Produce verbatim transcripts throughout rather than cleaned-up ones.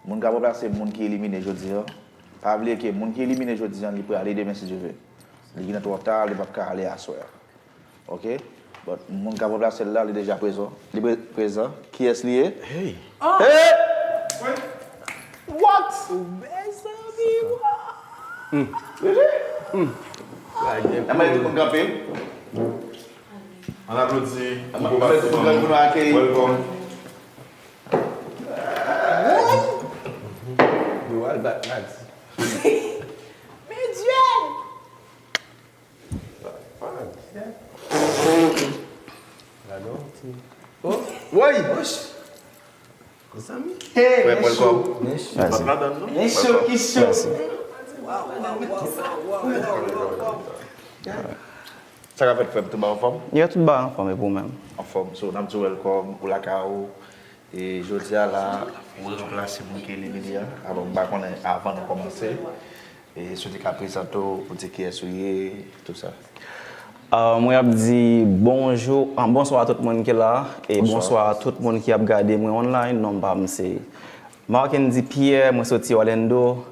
Moun k ap ranplase moun ki elimine jodi a, pa bliye ke moun ki elimine jodi a, li prale demen si Dye vle. Li gentan twò ta, li p ap ka ale aswè a. Ok? But moun k ap ranplase l la, li deja prezan. Li pre- prezan. Kiyès li ye? Hey! Hey! What? Mezanmi, wa! Ann mande tout moun kanpe. Ann aplodi. Ann mande tout moun kanpe pou nou akeyi. Welcome. Yo al bat Max. Men Dye! Gade yon ti. Oh! Woy! Mezanmi. Hey, men cho. Men cho. Men cho ki cho. Sa k ap fèt, frè m, tout bagay anfòm? Yeah, tout bagay anfòm, e pou ou menm? Anfòm. So, n ap di w welcome, ou lakay ou. E jodi a la, ou ranplase moun ki elimine a. Alò, m pa konnen, avan nou kòmanse, e si w te ka prezante w, pou di kiyès ou ye, tout sa. Ah, mwen ap di bonjou, ah, bonswa a tout moun ki la, e bonswa a tout moun ki ap gade mwen online. Non pa m se Markendy Pierre, mwen soti Orlando.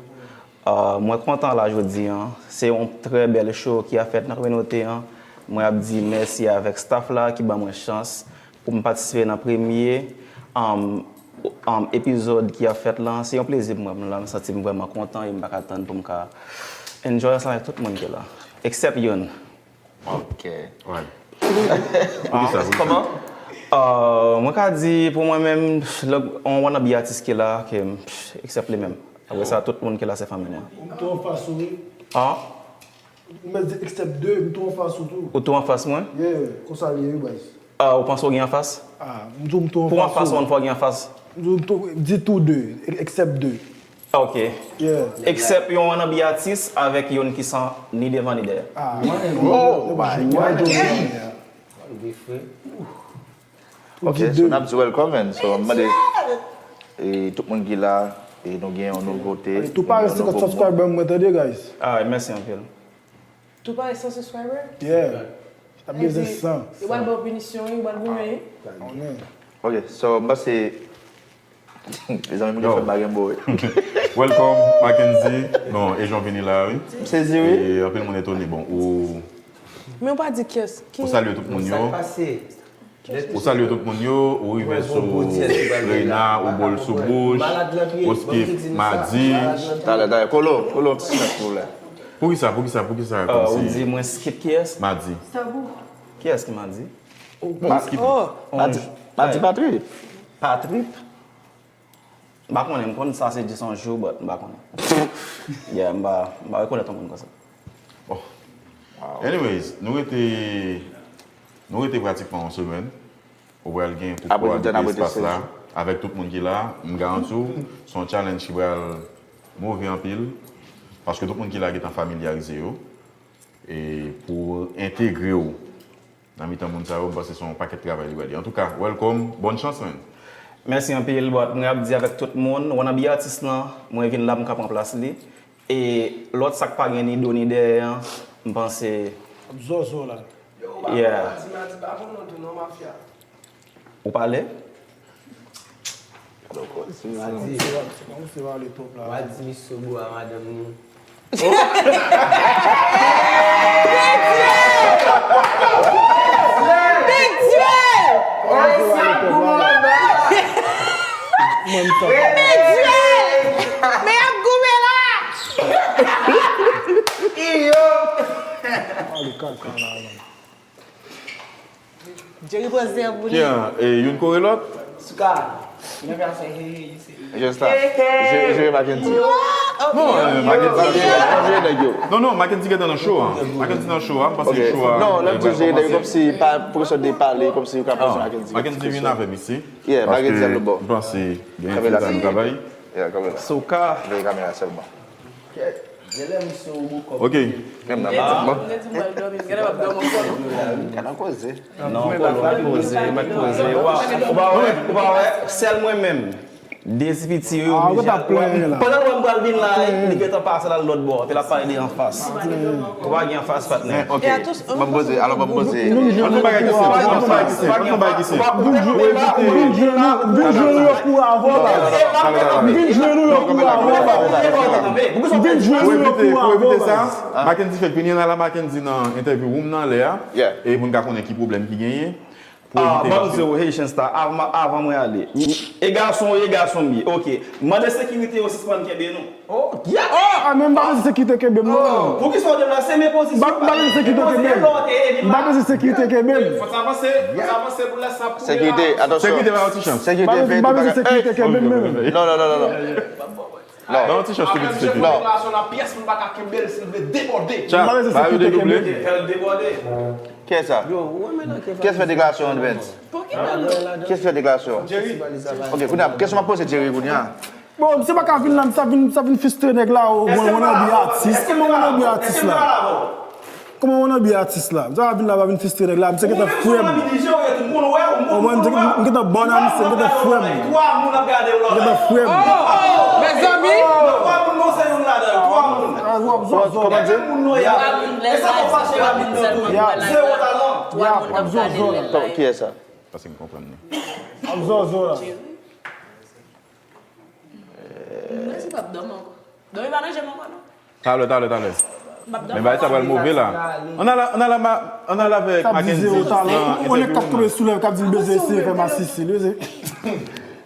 Ah, mwen kontan la jodi a. Se yon trè bèl show ki ap fèt nan kominote a. Mwen ap di mèsi avèk staff la ki ban mwen chans pou m patisipe nan premye, um, um, epizòd ki ap fèt la. Se yon plezi pou mwen, m la, m santi m vrèman kontan e m pa ka tann pou m ka enjoy ansanm avèk tout moun ki la. Except youn. Ok. Why? Poukisa? Kòman? Ah, mwen ka di pou mwen menm, lòk, on wannabe atis ki la, ke, except li menm. Apre sa, tout moun ki la se fanmi mwen. M tou anfas ou, wi. Ah? Ou mèt di except de, m tou anfas ou tou. Ou tou anfas mwen? Yeah, konsa l ye, wi, baz. Ah, ou panse w gen anfas? Ah, m di w m tou anfas ou. Pou anfas ou, fò w gen anfas. M di w m tou, di tou de, except de. Ok. Yeah. Except yon wannabe atis avèk youn ki san ni devan ni dèyè. Ah, oh my God. Ok, so n ap di welcome, man. So, m mande, e, tout moun ki la, e nou gen yon nouvote, tou pare senkant subscriber mwen, tande, guys. Ah, mèsi anpil. Tou pare san subscriber? Yeah. N ap bezwen san. Yo pral ba w pinisyon, wi, yo pral goumen, wi. Ok, so, m panse, mezanmi, moun yo fè m pa gen mo, wi. Welcome, Mackenzie. Non, e jan w vini la, wi. M sezi, wi. E anpil moun etone, bon, ou... Men w pa di kiyès. Ou salye tout moun yo. Sa k pase? Ou salye tout moun yo, ou rive sou Reina, ou bo l sou bouch, ou skip Madi. Talè, talè, kolo, kolo, ti snap, silvouplè. Poukisa, poukisa, poukisa, kòmsi ou di mwen skip kiyès? Madi. Kiyès ki Madi? Ou skip. Madi, Madi pa trip. Pa trip? M pa konnen, m konn sa se just yon jou, but m pa konnen. Yeah, m pa, m pa rekonèt yon moun konsa. Bon. Anyways, nou rete, nou rete pratikman yon semèn. Ou pral gen pou kowòdone espas la avèk tout moun ki la. M garanti w, se yon challenge ki pral move anpil. Paske tout moun ki la gentan familyarize yo. E pou entegre w nan mitan moun sa yo, m panse se yon pakèt travay li pral ye. Antouka, welcome, bòn chans, man. Mèsi anpil, but mwen ap di avèk tout moun, wannabe atis lan, mwen vin la, m ka pran plas li. E lòt sa k pa gen ni do ni dèyè an, m panse... Ap zozo la. Yo, ou pa konn Madi, Madi pa bon non tou non, mafya. Ou pale? Madi. Mwen di misye bo a madanm nou. Big Dieu! Big Dieu! Men y ap goumen la! Iyo! Jerry pran zèv pou li. Ki an, e, youn kore lòt? Suka. Youn ap fè hey, hey, you see. Just la. Hey, hey. Je, je Mackenzie. Non, e, Mackenzie. Non, non, Mackenzie gentan nan show a. Mackenzie nan show a, m panse show a. Non, lè m di je nèg yo kòmsi pa pran swen de pale, kòmsi yo ka pran swen Mackenzie. Mackenzie vin avè m isi. Yeah, Mackenzie ap lòt bò. M panse gen ti tan travay. Yeah, kamera. Suka. Veye kamera sèlman. Genlè misye Robocop. Ok. Menm nan, m te di m ap dòmi, m genlè m ap dòmi ankò non. Gade yon koze. Non, Kolo, mèt koze, mèt koze. Ou pa, ou pa wè, ou pa wè, sèl mwen menm. De ti piti yo, yo deja. Pandan l wè m pral vin la, li gentan pase l al lòt bò. Epi l ap pale de anfas. Ou pa gen anfas, patnè. Ok. Ban m poze, alò ban m poze. Ann fè yon bagay ki senp, ann fè yon bagay ki senp, ann fè yon bagay ki senp. Vin jwenn nou, vin jwenn nou, vin jwenn nou yo pou avè w. Vin jwenn nou yo pou avè w. Vin jwenn nou yo pou avè w. Mackendy fèk vini, n al a Mackendy nan entèvyou room nan lè a. E pou n ka konnen ki pwoblèm ki genyen. Ah, ban m di w, Haitian Star, avan, avan mwen ale. E gason w ye, gason m ye. Ok. Mande sekirite yo sispann kenbe nou. Oh, yeah. Ah, men m pa bezwen sekirite kenbe m, non. Poukisa w deplase men pozisyon? M pa bezwen sekirite kenbe m. M pa bezwen sekirite kenbe m. Fò sa avanse, fò sa avanse pou lè sa pou. Sekirite, atansyon. Sekirite pa yon ti chans. Sekirite fè tou bagay. M pa bezwen sekirite kenbe m, men. Non, non, non, non, non. Non. Ba yon ti chans tou piti, se tou. Non. Deklarasyon nan pyès, moun pa ka kenbe l si l vle debòde. Tcha, ba yo dedouble. Fè l debòde. Kiyès sa? Kiyès fè deklarasyon an, Vens? Kiyès fè deklarasyon? Jerry. Ok, kounye a, kesyon m ap poze Jerry kounye a. Bon, misye pa ka vin la, sa vin, sa vin fistre nèg la, o, wannabe atis. Kòman wannabe atis la? Kòman wannabe atis la? Misye pa vin la, pa vin fistre nèg la, misye gentan frè m. O, mwen, m gentan bòn a misye, m gentan frè m. M gentan frè m. Mezanmi! Kòman di? Ya, w ap zozo la. Kiyès sa? Paske m konprann li. W ap zozo la. Mwen si m ap dòmi ankò. Dòmi pa nan je m ankò, non. Talè, talè, talè. M ap dòmi. Men bagay sa pral move la. Ann al, ann al, ann al avèk Mackendy nan entèvyou. On nèg k ap tonbe sou lèv, k ap di l bezwen eseye fè masisi. Li bezwen,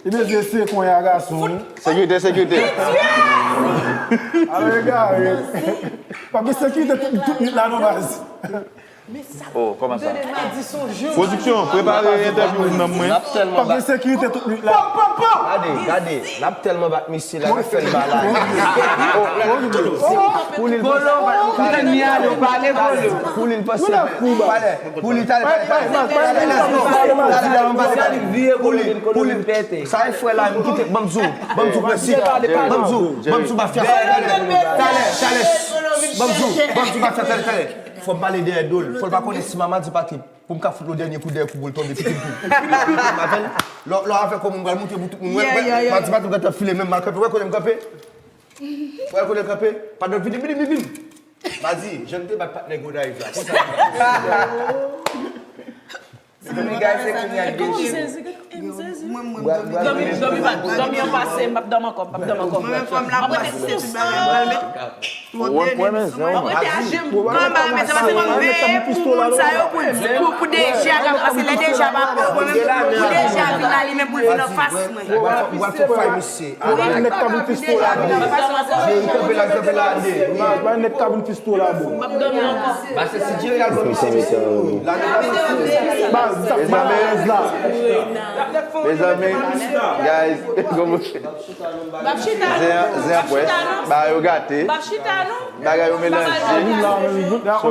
li bezwen eseye konyen a gason, wi. Sekirite, sekirite. Alò, egare. Pa gen sekirite tout, tout nwit la, non, baz. Oh, kòman sa? Pwodiksyon, prepare entèvyou moun nan mwen. N ap tèlman bat. Pòp, pòp, pòp! Gade, gade, n ap tèlman bat misye la, n ap fè l ba la. Pou li l panse. Pou li l panse. Talè, pou li, talè, talè, talè. Pou li, pou li. Sa e frè la, m kite, ban m di w, ban m di w prensip. Ban m di w, ban m di w mafya. Talè, talè, ban m di w, ban m di w mafya, talè, talè. Fò m pale dèyè do l. Fò l pa konnen si Mamadi pa trip. Pou m ka fout l yon dènye kou dèyè kou pou l tonbe, pitit kou. Lè, lè w avèk yon moun, m pral montre pou tout moun wè, wè, m a di, m a di, m gentan file, men m al kanpe, wè kote m kanpe? Wè kote m kanpe? Padon, vini, vini, vini, vini. M a di, jan m te bat patnè Gonayiv la, konsa. Ti nèg a se kounye a l deje. Dòmi, dòmi pa, dòmi an pase, m p ap dòmi ankò, m p ap dòmi ankò. Mwen menm fò m la pase tout bagay m pral met. Mwen rete aji m kanba, mezanmi, se pou m veye pou moun sa yo, pou, pou, pou D J a ka, paske lè D J a pa, mwen menm, pou D J a vin la, li menm pou l vin anfas mwen. Mwen fè fay misye. Mwen nèk ka vin pistol la, bro. Mwen nèk ka vin pistol la, bro. Pase si Jerry al pran misye, misye. Mezanmi, guys, kòman Zen an, zen an pwès. Bagay yo gate. Bagay yo melanje. So,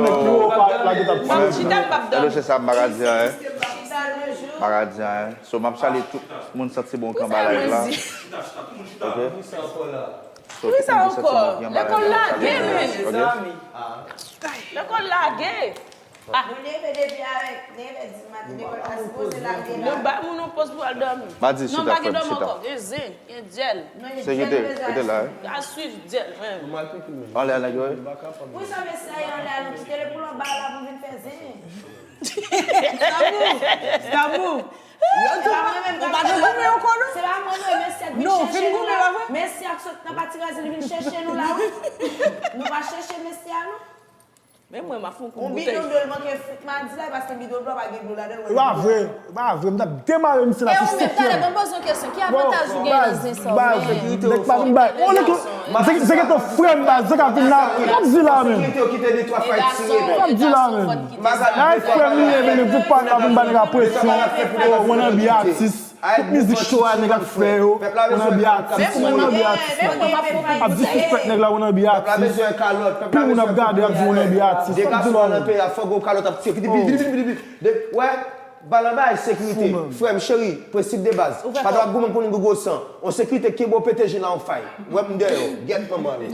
edo se sa m pa ka di anyen. M pa ka di anyen. So, m ap salye tout moun santi bon k anba live la. Ok? So, tout moun ki santi bon k anba live la, m ap salye nou. Ok? Lekòl lage. Ah. Nou leve depi avèk nèf è di maten, lekòl ta sipoze lage la. Nou bay moun yon pòz pou al dòmi. Madi, non, chita, pa gen frè m, dòmi chita. Ankò, gen zen, gen dyèl. Sekirite, kite la, wi. A swiv dyèl, men. Anlè a nèg yo, wi. Wi, sa mesye a ye anlè a, nou kite l pou l anba la pou vin fè zen. Stabou, Stabou. Yo tou, ou pa janm goumen ankò, non? Se pa mwen, non, e mesye a k vin chèche nou la. Mesye a k sot nan Pati Raze, li vin chèche nou la, wi. Nou pa chèche mesye a, non. Men mwen, m ap fè yon kout boutèy. Yon bidon dlo l manke fout Madi la, paske bidon dlo a pa gen dlo ladan l. E pa vre, e pa vre, m t ap demare misye la sou sèt è. E ou menm, talè, ban m poze yon kesyon, ki avantaj ou gen nan zen sa w genyen? Nèg pa vin bay. Oh, nèg, se, se gentan frè m, baz, nèg ap vin la, m ap di la menm. M ap di la menm. Ay, frè m li ye, men vin pa la, vin bay nèg la presyon. Oh, wannabe atis. Tout mizik cho a nèg ap fè yo, wannabe atis, wannabe atis la. Ap disrespect nèg la, wannabe atis. Pil moun ap gade, ap di wannabe atis. Ap di lò. Wè, balan bay sekirite. Frè m cheri, prensip de baz. Pa ta ap goumen pou nou gwo san. On sekirite kenbe w P T G la on fay. Wè m dèyè w. Gèt manman li.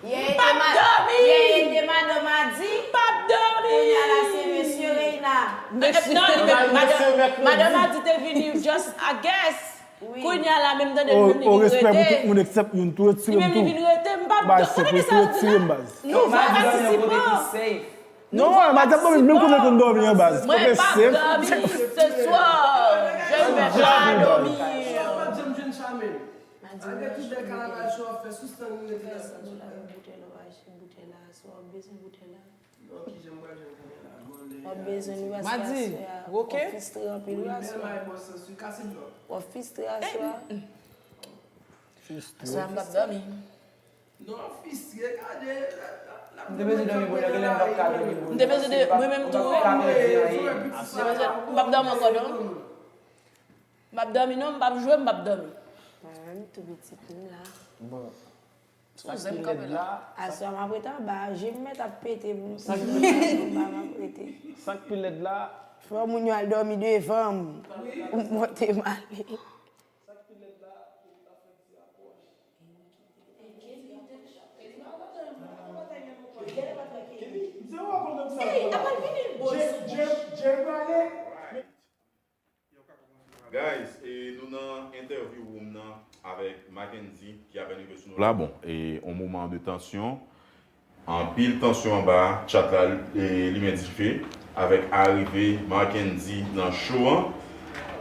Yèyè te ma-, yèyè te madan Madi. M p ap dòmi. Kounye a la se mesye Reina. Non, li menm, madanm, madanm a di te vini just a guest. Kounye a la, menm tande l menm li vin rete. Li menm li vin rete, m pa, ou konnen sa l di la? Nouvo patisipan. Non, madanm mwen menm konnen konn dòmi an baz. Mwen p ap dòmi se swa. Je ne vais pas dormir. Malgre tout bèl kanaval show ap fè, sispann rete nan sa. Boutèy la, w ap bezwen boutèy la. W ap bezwen li paske aswè a, w ap fistre anpil wi aswè a. W ap fistre aswè a. Aswè a m p ap dòmi. Non, fistre, gade. M te bezwen dòmi, bro, lè gen lè m p ap ka dòmi, bro. M te bezwen de, mwen menm tou. M te bezwen, m p ap dòmi ankò non. M p ap dòmi non, m p ap jwe, m p ap dòmi. Mwen menm tou pitit m la. Bon. Sou zen m kanpe la. Aswè a m ap rete anba, je m mèt ap pete pou m si anba m ap rete. Sa k pi lèd la. Fò moun yo al dòmi devan m. Pou m monte m ale. Guys, e, nou nan interview room nan avèk Mackendy ki apèn rive sou nou la. Bon, e, yon moman de tansyon. Anpil tansyon anba chat la, e, limen dife avèk arive Mackendy nan show an.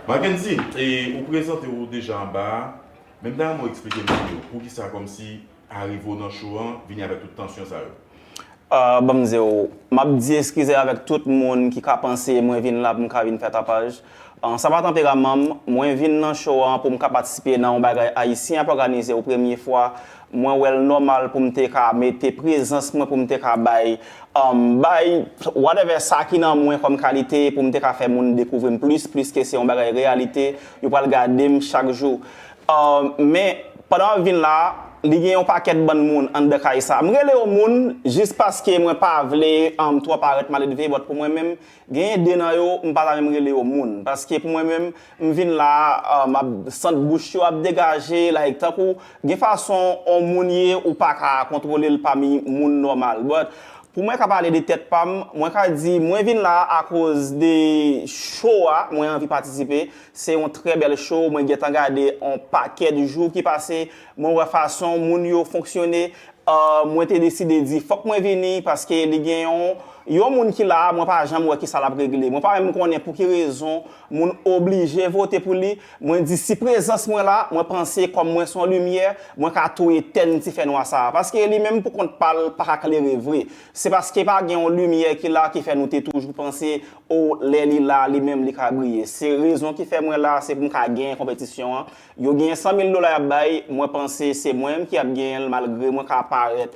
Mackendy, e, ou prezante w deja anba a, men m ta renmen w eksplike m pou yo poukisa kòmsi arive w nan show an vini avèk tout tansyon sa yo. Ah, ban m di w, m ap di eskize avèk tout moun ki ka panse mwen vin la pou m ka vin fè tapaj. Ah, sa pa tanperaman m, mwen vin nan show an pou m ka patisipe nan yon bagay ayisyen ap òganize ou premye fwa. Mwen wè l nòmal pou m te ka mete prezans mwen, pou m te ka bay, um, bay whatever sa ki nan mwen kòm kalite, pou m te ka fè moun dekouvri m plis, pliske se yon bagay reyalite, yo pral gade m chak jou. Um, men, pandan m ap vin la, li gen yon pakèt bann moun anndan kay sa. M rele yo moun jis paske mwen pa vle, um, twò parèt maledve, but pou mwen menm, genyen de nan yo, m pa ta menm rele yo moun. Paske pou mwen menm, m vin la, uh, m ap sant bouch yo ap degaje, like, tankou, gen fason yon moun ye, ou pa ka kontwole l pami moun nòmal. But, pou mwen ka pale de tèt pa m, mwen ka di, mwen vin la akoz de show a, mwen anvi patisipe. Se yon trè bèl show, mwen gentan gade yon pakèt jou ki pase, mwen wè fason moun yo fonksyone. Ah, mwen te deside di, fòk mwen vini, paske li gen yon, yon moun ki la, mwen pa janm wè kisa l ap regle. Mwen pa menm konnen pou ki rezon moun oblije vote pou li. Mwen di, si prezans mwen la, mwen panse kòm mwen se yon limyè, mwen ka tou etèn ti fènwa sa a. Paske li menm pou kont pa l pa ka klere vre. Se paske pa gen yon limyè ki la ki fè nou te toujou panse, o, lè li la, li menm li ka briye. Se rezon ki fè mwen la, se pou m ka genyen konpetisyon an. Yo genyen san mil dola y ap bay, mwen panse se mwen menm ki ap genyen l malgre mwen ka parèt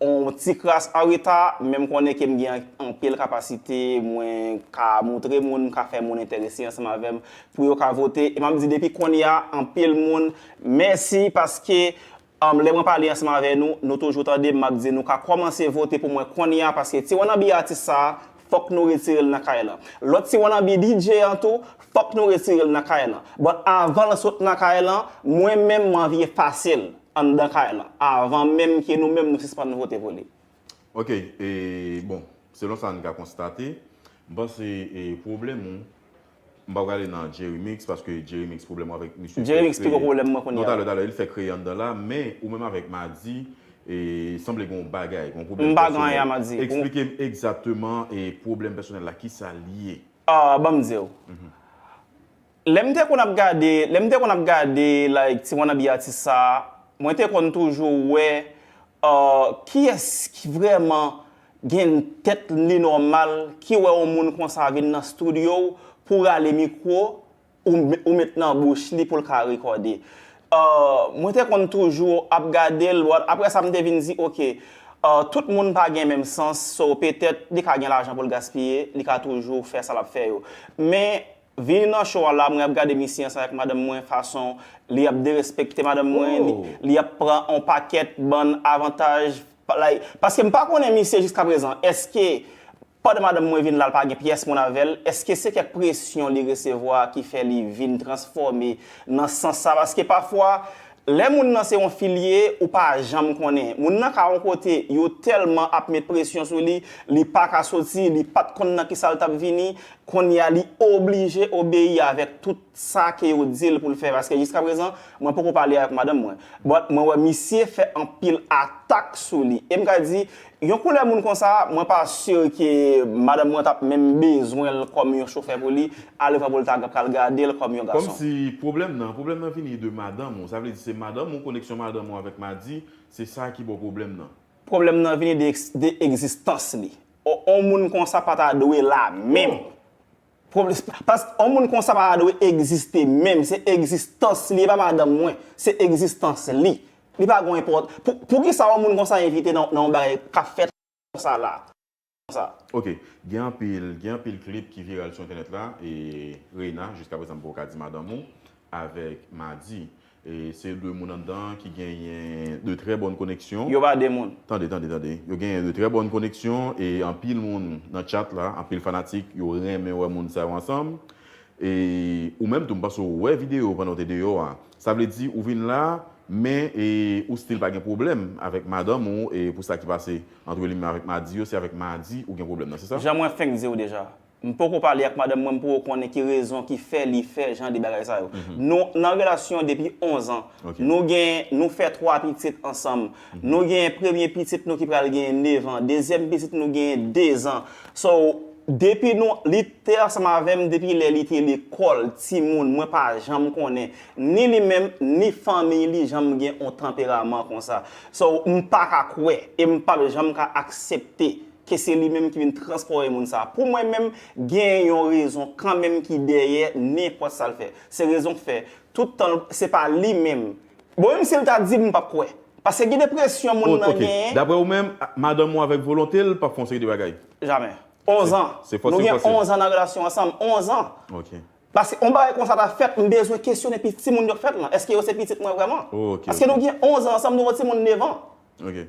yon ti kras an reta, men m konnen ke m gen anpil kapasite, mwen ka montre moun, m ka fè moun enterese ansanm avè m pou yo ka vote. E m ap di depi kounye a, anpil moun, mèsi paske, um, lè mwen pale ansanm avè nou, nou toujou tande m, m ap di nou ka kòmanse vote pou mwen kounye a paske Ti Wannabe atis sa a, fòk nou retire l nan kay lan. Lòt Ti Wannabe D J an tou, fòk nou retire l nan kay lan. Bon, avan l sot nan kay lan, mwen menm m anvi efase l anndan kay lan, avan menm ke nou menm nou sispann vote pou li. Ok, e, bon, selon sa n ka konstate, m panse, e, pwoblèm ou, m pa prale nan Jerry Mix, paske Jerry Mix pwoblèm ou avèk misye Jerry Mix pi gwo pwoblèm mwen kounye a. Non, talè, talè, li fè kreye anndan la, men ou menm avèk Madi, e, sanble gen yon bagay, gen yon pwoblèm pèsonèl. M pa gen anyen a Madi. Eksplike m egzakteman, e, pwoblèm pèsonèl la, kisa l ye? Ah, ban m di w. Lè m te konn ap gade, lè m te konn ap gade, like, Ti Wannabe atis sa a, mwen te konn toujou wè, uh, kiyès ki vrèman gen tèt li nòmal, ki wè yon moun konsa vin nan estidyo w pou rale mikwo, ou, ou met nan bouch li pou l ka rekòde. Uh, mwen te konn toujou ap gade l, but apre sa m te vin di, ok, uh, tout moun pa gen menm sans, so petèt li ka gen lajan pou l gaspiye, li ka toujou fè sa l ap fè yo. Men, vini nan show a la, mwen ap gade misye ansanm avèk madanm mwen, fason li ap derespekte madanm mwen, li, li ap pran yon pakèt bann avantaj, pa, like, paske m pa konnen misye jiskaprezan, èske pandan madanm mwen vin la, l pa gen pyès moun avè l, èske se kèk presyon li resevwa ki fè li vin transfòme nan sans sa? Paske pafwa, Lè moun nan se yon fi l ye, ou pa janm konnen. Moun nan ka yon kote, yo tèlman ap met presyon sou li, li pa ka soti, li pa t konn nan kisa l t ap vini, kounye a li oblije obeyi avèk tout sa ke yo di l pou l fè. Paske jiskaprezan, mwen poko pale avèk madanm mwen. But mwen wè misye fè anpil atak sou li. E m ka di, yon koulè moun konsa, mwen pa si ke madanm mwen t ap menm bezwen l kòm yon chofè pou li, alevwa pou l ta pral gade l kòm yon gason. Kòmsi pwoblèm nan, pwoblèm nan vini de madanm ou. Sa vle di se madanm ou, koneksyon madanm ou avèk Madi, se sa ki ba w pwoblèm nan. Pwoblèm nan vini de, de egzistans li. O- On moun konsa pa ta dwe la menm. Pwoblèm, pas, on moun konsa pa ta dwe egziste menm. Se egzistans li, e pa madanm mwen. Se egzistans li. Li pa gon enpòt. Pou, poukisa on moun konsa envite nan, nan yon bagay k ap fèt konsa la? Konsa. Ok, gen anpil, gen anpil klip ki viral sou entènèt la, e Reina, jiskaprezan m poko ka di madanm ou, avèk Madi. E se de moun anndan ki genyen de trè bòn koneksyon. Yo pa de moun. Tande, tande, tande. Yo genyen de trè bòn koneksyon e anpil moun nan chat la, anpil fanatik, yo renmen wè moun sa yo ansanm. E ou menm tou, m panse w wè videyo pandan w te deyò a. Sa vle di ou vin la, men e ou still pa gen pwoblèm avèk madanm ou e pou sa ki pase antre li menm avèk Madi yo, se avèk Madi ou gen pwoblèm nan, se sa? Jan mwen fenk di w deja, m poko pale ak madanm mwen, m poko konnen ki rezon ki fè li fè jan de bagay sa yo. Nou nan relasyon depi onz an. Ok. Nou gen, nou fè twa pitit ansanm. Nou gen premye pitit nou ki pral gen nèf an. Dezyèm pitit nou gen de zan. So, depi nou, li te ansanm avè m depi lè li te lekòl, timoun, mwen pa janm konnen. Ni li menm, ni fanmi li janm gen on tanperaman konsa. So, m pa ka kwè, e m p ap janm ka aksepte ke se li menm ki vin transfòme moun sa. Pou mwen menm, gen yon rezon kanmenm ki dèyè nenpòt sa l fè. Se rezon k fè, tout tan, se pa li menm. Bon, menm si l ta di m, m p ap kwè. Paske gen de presyon moun nan genyen. Daprè ou menm, madanm ou avèk volonte l p ap fè yon seri de bagay? Jamè. Onz an. Se fòse Nou ou gen fòse l? Onz an nan relasyon ansanm. Onz an. Ok. Paske yon bagay konsa ta fèt, m bezwen kesyone pi timoun yo k fèt lan. Èske yo se pitit mwen vrèman? Ok, Paske ok. Nou gen onz an ansanm, nou gen yon timoun nèf an. Ok.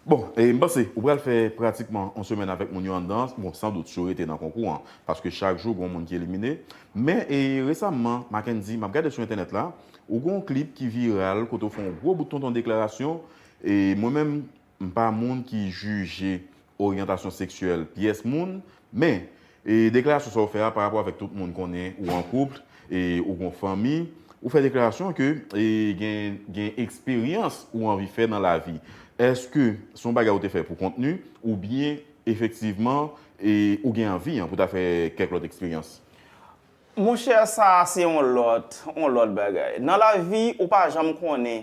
Bon, e m panse ou pral fè pratikman yon semèn avèk moun yo anndan. Bon, san dout, si w rete nan konkou an, paske chak jou, gen yon moun ki elimine. Men, e resamman, Mackendy, m ap gade sou entènèt la, ou gen yon klip ki viral, kote w fè yon gwo bout tonton deklarasyon. E mwen menm, m pa moun ki jije oryantasyon seksyèl pyès moun, men e deklarasyon sa w fè a pa rapò avèk tout moun konnen ou an koup, e ou gon fanmi, ou fè deklarasyon ke e gen, gen eksperyans ou anvi fè nan lavi. Èske se yon bagay ou te fè pou kontni, oubyen efektivman e ou gen anvi an pou ta fè kèk lòt eksperyans? Monchè, sa a se yon lòt, yon lòt bagay. Nan lavi, ou pa janm konnen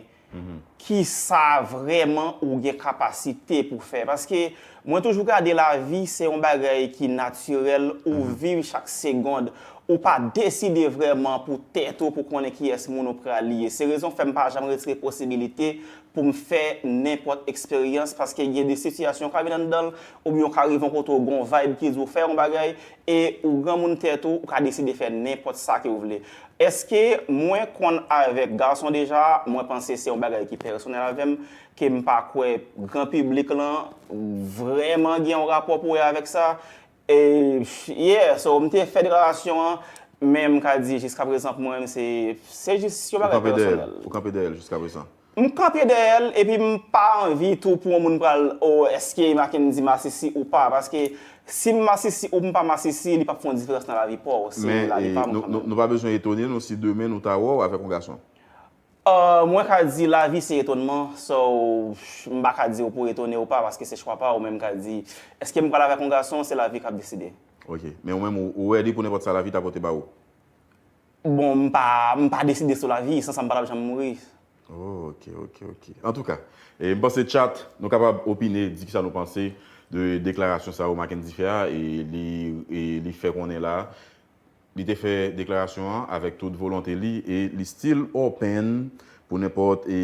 kisa vrèman ou gen kapasite pou fè. Paske mwen toujou gade lavi, se yon bagay ki natirèl, ou viv chak segond, ou pa deside vrèman pou tèt ou, pou konnen kiyès moun ou pral ye. Se rezon k fè m pa janm retire posibilite pou m fè nenpòt eksperyans, paske gen de sitiyasyon w ka vin anndan l, oubyen w ka rive yon kote w gon vibe ki di w fè yon bagay, e ou granmoun tèt ou, ou ka deside fè nenpòt sa ke w vle. Èske mwen konn avèk gason deja? Mwen panse se yon bagay ki pèsonèl avè m, ke m pa kwè gran piblik lan vrèman gen yon rapò pou wè avèk sa. E, yeah, so m te fè deklarasyon an, men m ka di jiskaprezan pou mwen menm se, se jis yon bagay pèsonèl. Ou kanpe dèyè l jiskaprezan? M kanpe dèyè l, epi m pa anvi tou pou yon moun pral, o, èske Mackendy masisi ou pa? Paske si m masisi ou m pa masisi, li p ap fè yon diferans nan lavi pa w. Se Men lavi e, pa m nou, kanmenm. Nou, nou pa bezwen etone nou si demen nou ta wè w avèk yon gason. Euh, mwen ka di lavi se etonman, so m pa ka di w pou etone ou pa, paske se chwa pa w, men m ka di, èske m pral avèk yon gason, se lavi k ap deside. Ok, men ou menm ou, ou ready pou nenpòt sa lavi ta pote ba ou? Bon, m pa, m pa deside sou lavi, san sa m pa t ap janm mouri. Oh, ok, ok, ok. Antouka, e, m panse chat, nou kapab opine, di kisa nou panse de deklarasyon sa yo Mackendy fè a, e li, e li fè konnen la, li te fè deklarasyon an avèk tout volonte li, e li still open pou nenpòt, e,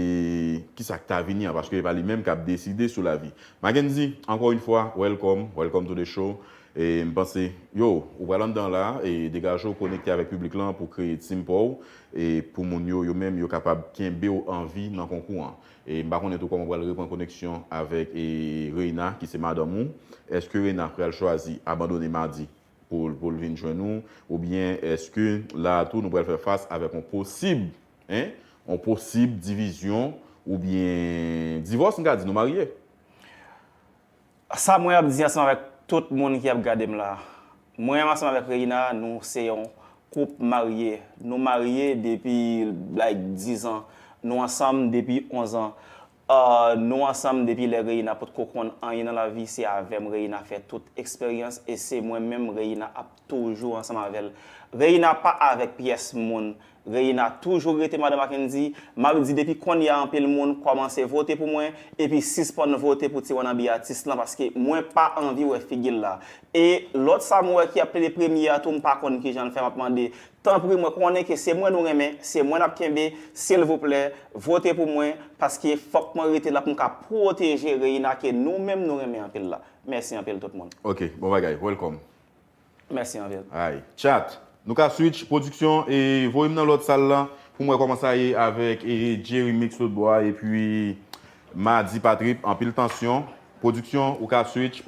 kisa k ta vini an, paske e pa li menm k ap deside sou lavi. Mackendy, ankò yon fwa, welcome, welcome to the show. E m panse, yo, ou pral anndan la, e degaje w, konekte avèk piblik lan pou kreye team pa w, e pou moun yo, yo menm, yo kapab kenbe w an vi nan konkou an. E m pa konnen tou kòman w pral reprann koneksyon avèk, e, Reina, ki se madanm ou. Èske Reina pral chwazi abandone Madi pou, pou l vin jwenn ou? Oubyen èske la a tou nou pral fè fas avèk yon posib, en, yon posib divizyon oubyen divòs, m ka di nou marye. Sa mwen ap di ansanm avèk tout moun ki ap gade m la, mwen ansanm avèk Reina, nou se yon koup marye. Nou marye depi like dizan. Nou ansanm depi onzan. Uh, nou ansanm depi lè Reina potko konn anyen nan lavi, se avè m Reina fè tout eksperyans e se mwen menm Reina ap toujou ansanm avè l. Reina pa avèk pyès moun. Reina toujou rete madan Mackendy. M ap di depi konnya anpil moun kòmanse vote pou mwen epi sispann vote pou Ti Wannabe atis lan paske mwen pa anvi wè figi l la. E lòt sa m wè ki ap plede premye a tou m pa konn kijan l fè m ap mande. Tanpri mwen konnen ke se mwen nou renmen, se mwen n ap kenbe, silvouplè vote pou mwen paske fòk mwen rete la pou m ka pwoteje Reina ke nou menm nou renmen anpil la. Mèsi anpil tout moun. Ok, bon bagay, welcome. Mèsi anpil. Ay, chat. Nou ka switch, pwodiksyon, e voye m nan lòt sal lan pou m wè kòman sa ye avèk e Jerry Mix lòt bò a epi Madi Patrip, anpil tansyon. Pwodiksyon, ou ka switch.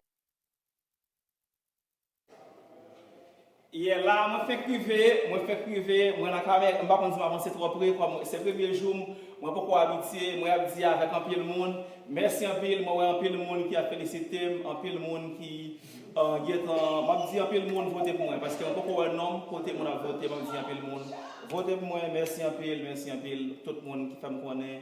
Yeah, la mwen fenk rive, mwen fenk rive, mwen nan kamera, m pa konn si m avanse twò pre, kòm se premye jou m, mwen poko abitye, mwen ap di avèk anpil moun, mèsi anpil, mwen wè anpil moun ki ap felisite m, anpil moun ki uh, gentan, m ap di anpil moun vote pou mwen, paske mwen poko wè non m, kote moun ap vote, m ap di anpil moun vote pou mwen, mèsi anpil, mèsi anpil, tout moun ki fè m konnen.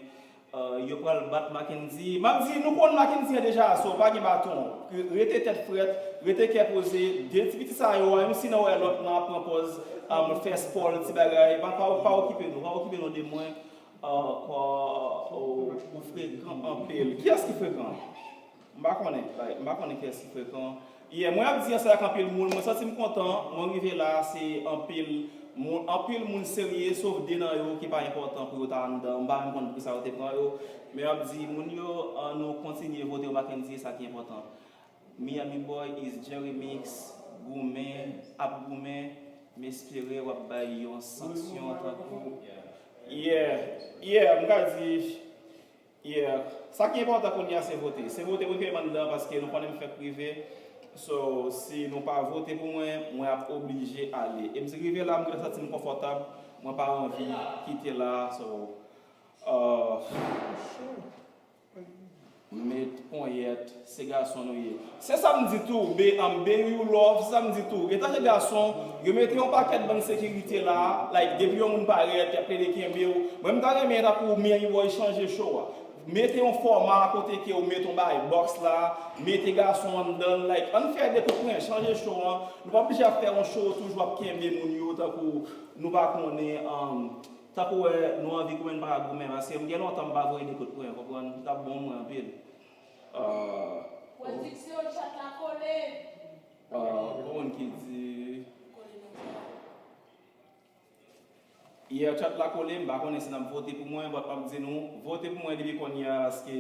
Uh, yo pral bat Mackendy. M ap di, nou konn Mackendy an deja, so pa gen baton. Rete tèt frèt, rete kè poze. De ti piti sa yo, menm si nou wè lòt lan ap pran pòz, um, fè spòl, ti bagay, pa, pa, pa okipe nou, pa okipe nou de mwen. Uh, kwa, ou, ou frekan anpil. Kiyès ki frekan? M pa konnen, like, m pa konnen kiyès ki frekan. Yeah, mwen ap di ansanm ak anpil moun, mwen santi m kontan, mwen rive la, se anpil moun, anpil moun serye, sof de nan yo ki pa enpòtan pou yo ta anndan, m pa menm konn poukisa yo te pran yo, men m ap di moun yo, ann nou kontinye vote Mackendy, se sa ki enpòtan. Miami Boy is Jerry Mix, goumen, ap goumen, m espere w ap bay yon sanksyon tankou. Yeah, yeah, m ka di, Yeah. Sa ki enpòtan kounye a se vote. Se vote pou ke m anndan paske nou konnen m fèk rive. So, si nou pa vote pou mwen, mwen ap oblije ale. E m rive la, m gentan santi m konfòtab. Mwen pa anvi kite la. So, uh, met ponyèt, se gason nou ye. Se sa m di tou, be, um, be you love, se sa m di tou. Etan ke gason, yo mete yon pakèt bann sekirite la, like, depi yon moun parèt, y ap plede kenbe w. Mwen, m ta renmen tankou Miami Boy chanje show a. Mete yon fòma kote ke w mete yon bagay box la, mete gason anndan l, like, ann fè de kout pwen, chanje show an. Nou pa oblije ap fè yon show toujou ap kenbe moun yo tankou nou pa konnen, um, tankou wè nou anvi goumen, n pa ka goumen, paske m gen lontan m pa voye de kout pwen, konprann? Li t ap bon mwen anpil. Uh, Pwodiksyon, chat la kole. Uh, gon moun ki di. Yè, chat la kole, m pa konnen si n ap vote pou mwen, but m ap di nou, vote pou mwen depi kounye a, paske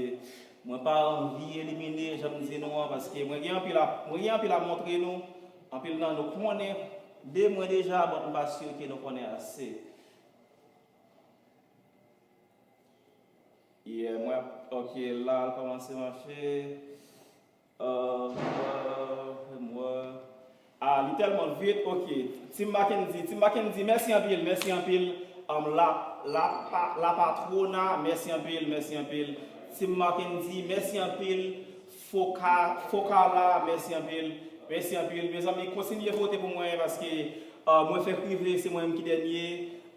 mwen pa anvi elimine, jan m di nou an, paske mwen gen anpil a, mwen gen anpil a montre nou, anpil nan nou konnen de mwen deja, but m pa si ke nou konnen ase. Yeah, mwen ap, ok, la l kòmanse mache. Uh, uh, mwen, ah, li tèlman vit, ok. Team Mackendy, Team Mackendy, mèsi anpil, mèsi anpil. Um, la, la, pa, la Patrona, mèsi anpil, mèsi anpil. Team Mackendy, mèsi anpil. Foka, Foka la, mèsi anpil. Mèsi anpil. Mezanmi, kontinye vote pou mwen paske uh, mwen fèk rive, se mwen menm ki dènye.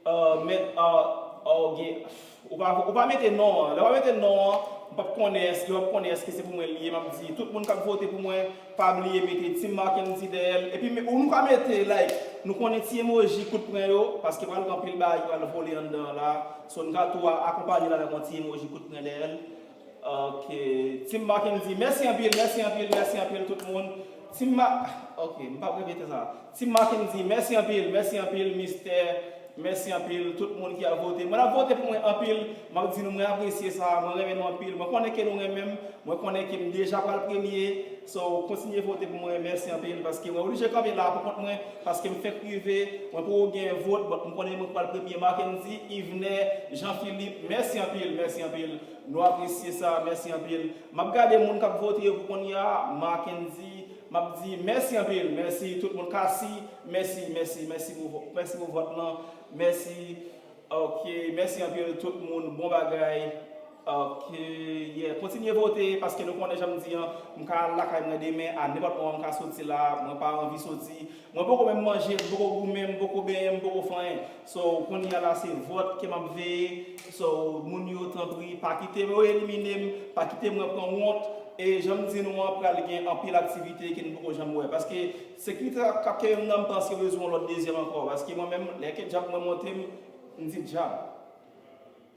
Uh, men, uh, oh, gen, ou pa, ou pa mete non an. Lè w pa mete non an, m p ap konnen èske, w ap konnen èske se pou mwen l ye. M ap di, tout moun k ap vote pou mwen, pa bliye mete Team Mackendy dèyè l. Epi, me- ou nou ka mete, like, nou konnen ti emoji kout pwen yo, paske pral gen anpil bagay ki pral vole anndan an la. So, nou ka tou a- akonpanye l avèk yon ti emoji kout pwen dèyè l. Ok. Team Mackendy, mèsi anpil, mèsi anpil, mèsi anpil tout moun. Team Ma- Ok, m p ap repete sa. Team Mackendy, mèsi anpil, mèsi anpil, Mistè, mèsi anpil, tout moun ki ap vote. Mwen ap vote pou mwen anpil, m ap di nou mwen apresye sa, mwen renmen nou anpil, mwen konnen ke nou renmen m, mwen konnen ke m deja pral premye, so kontinye vote pou mwen, mèsi anpil, paske mwen oblije kanpe la pou kont mwen, paske m fenk rive, mwen poko gen vot, but m konnen mwen pral premye, Mackendy, Yvener, Jean Philippe, mèsi anpil, mèsi anpil, nou apresye sa, mèsi anpil. M ap gade moun k ap vote yo pou kounye a, Mackendy, m ap di mèsi anpil, mèsi tout moun, Cassie, mèsi, mèsi, mèsi pou, mèsi pou vòt lan, mèsi. Ok, mèsi anpil tout moun, bon bagay. Ok, yeah, kontinye vote, paske nou konnen jan m di an, m ka al lakay mwen demen, a nenpòt moman m ka soti la, mwen pa anvi soti. Mwen poko menm manje, m poko goumen, m poko benyen, m poko fè anyen. So, kounye a la, se vòt ke m ap veye. So, moun yo, tanpri, pa kite yo elimine m, pa kite mwen pran wont. E jan m di nou an, pral gen anpil aktivite ke n poko janm wè. Paske sekirite k ap kenbe m nan, m panse yo bezwen yon lòt dezyèm ankò. Paske mwen menm, lè ke djab mwen monte m, m di djab.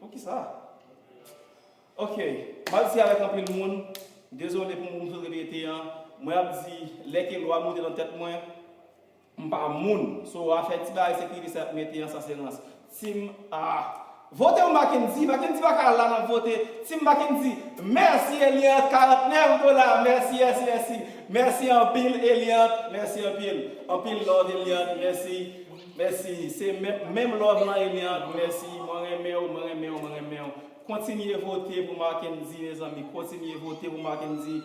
Poukisa? Ok, m ap di avèk anpil moun, dezole pou moun m sot repete an, mwen ap di, lè ke lwa moute nan tèt mwen, m pa moun. So, afè ti bagay sekirite sa y ap mete an, sa se rans. Team, ah, vote pou Mackendy, Mackendy pa ka la nan vote. Team Mackendy, mèsi Eliant, karantnèf dola, mèsi, mèsi, mèsi. Mèsi anpil Eliant, mèsi anpil. Anpil love Eliant, mèsi. Mèsi, se menm, menm love lan Eliant, mèsi. Mwen renmen w, mwen renmen w, mwen renmen w. Kontinye vote pou Mackendy, mezanmi. Kontinye vote pou Mackendy.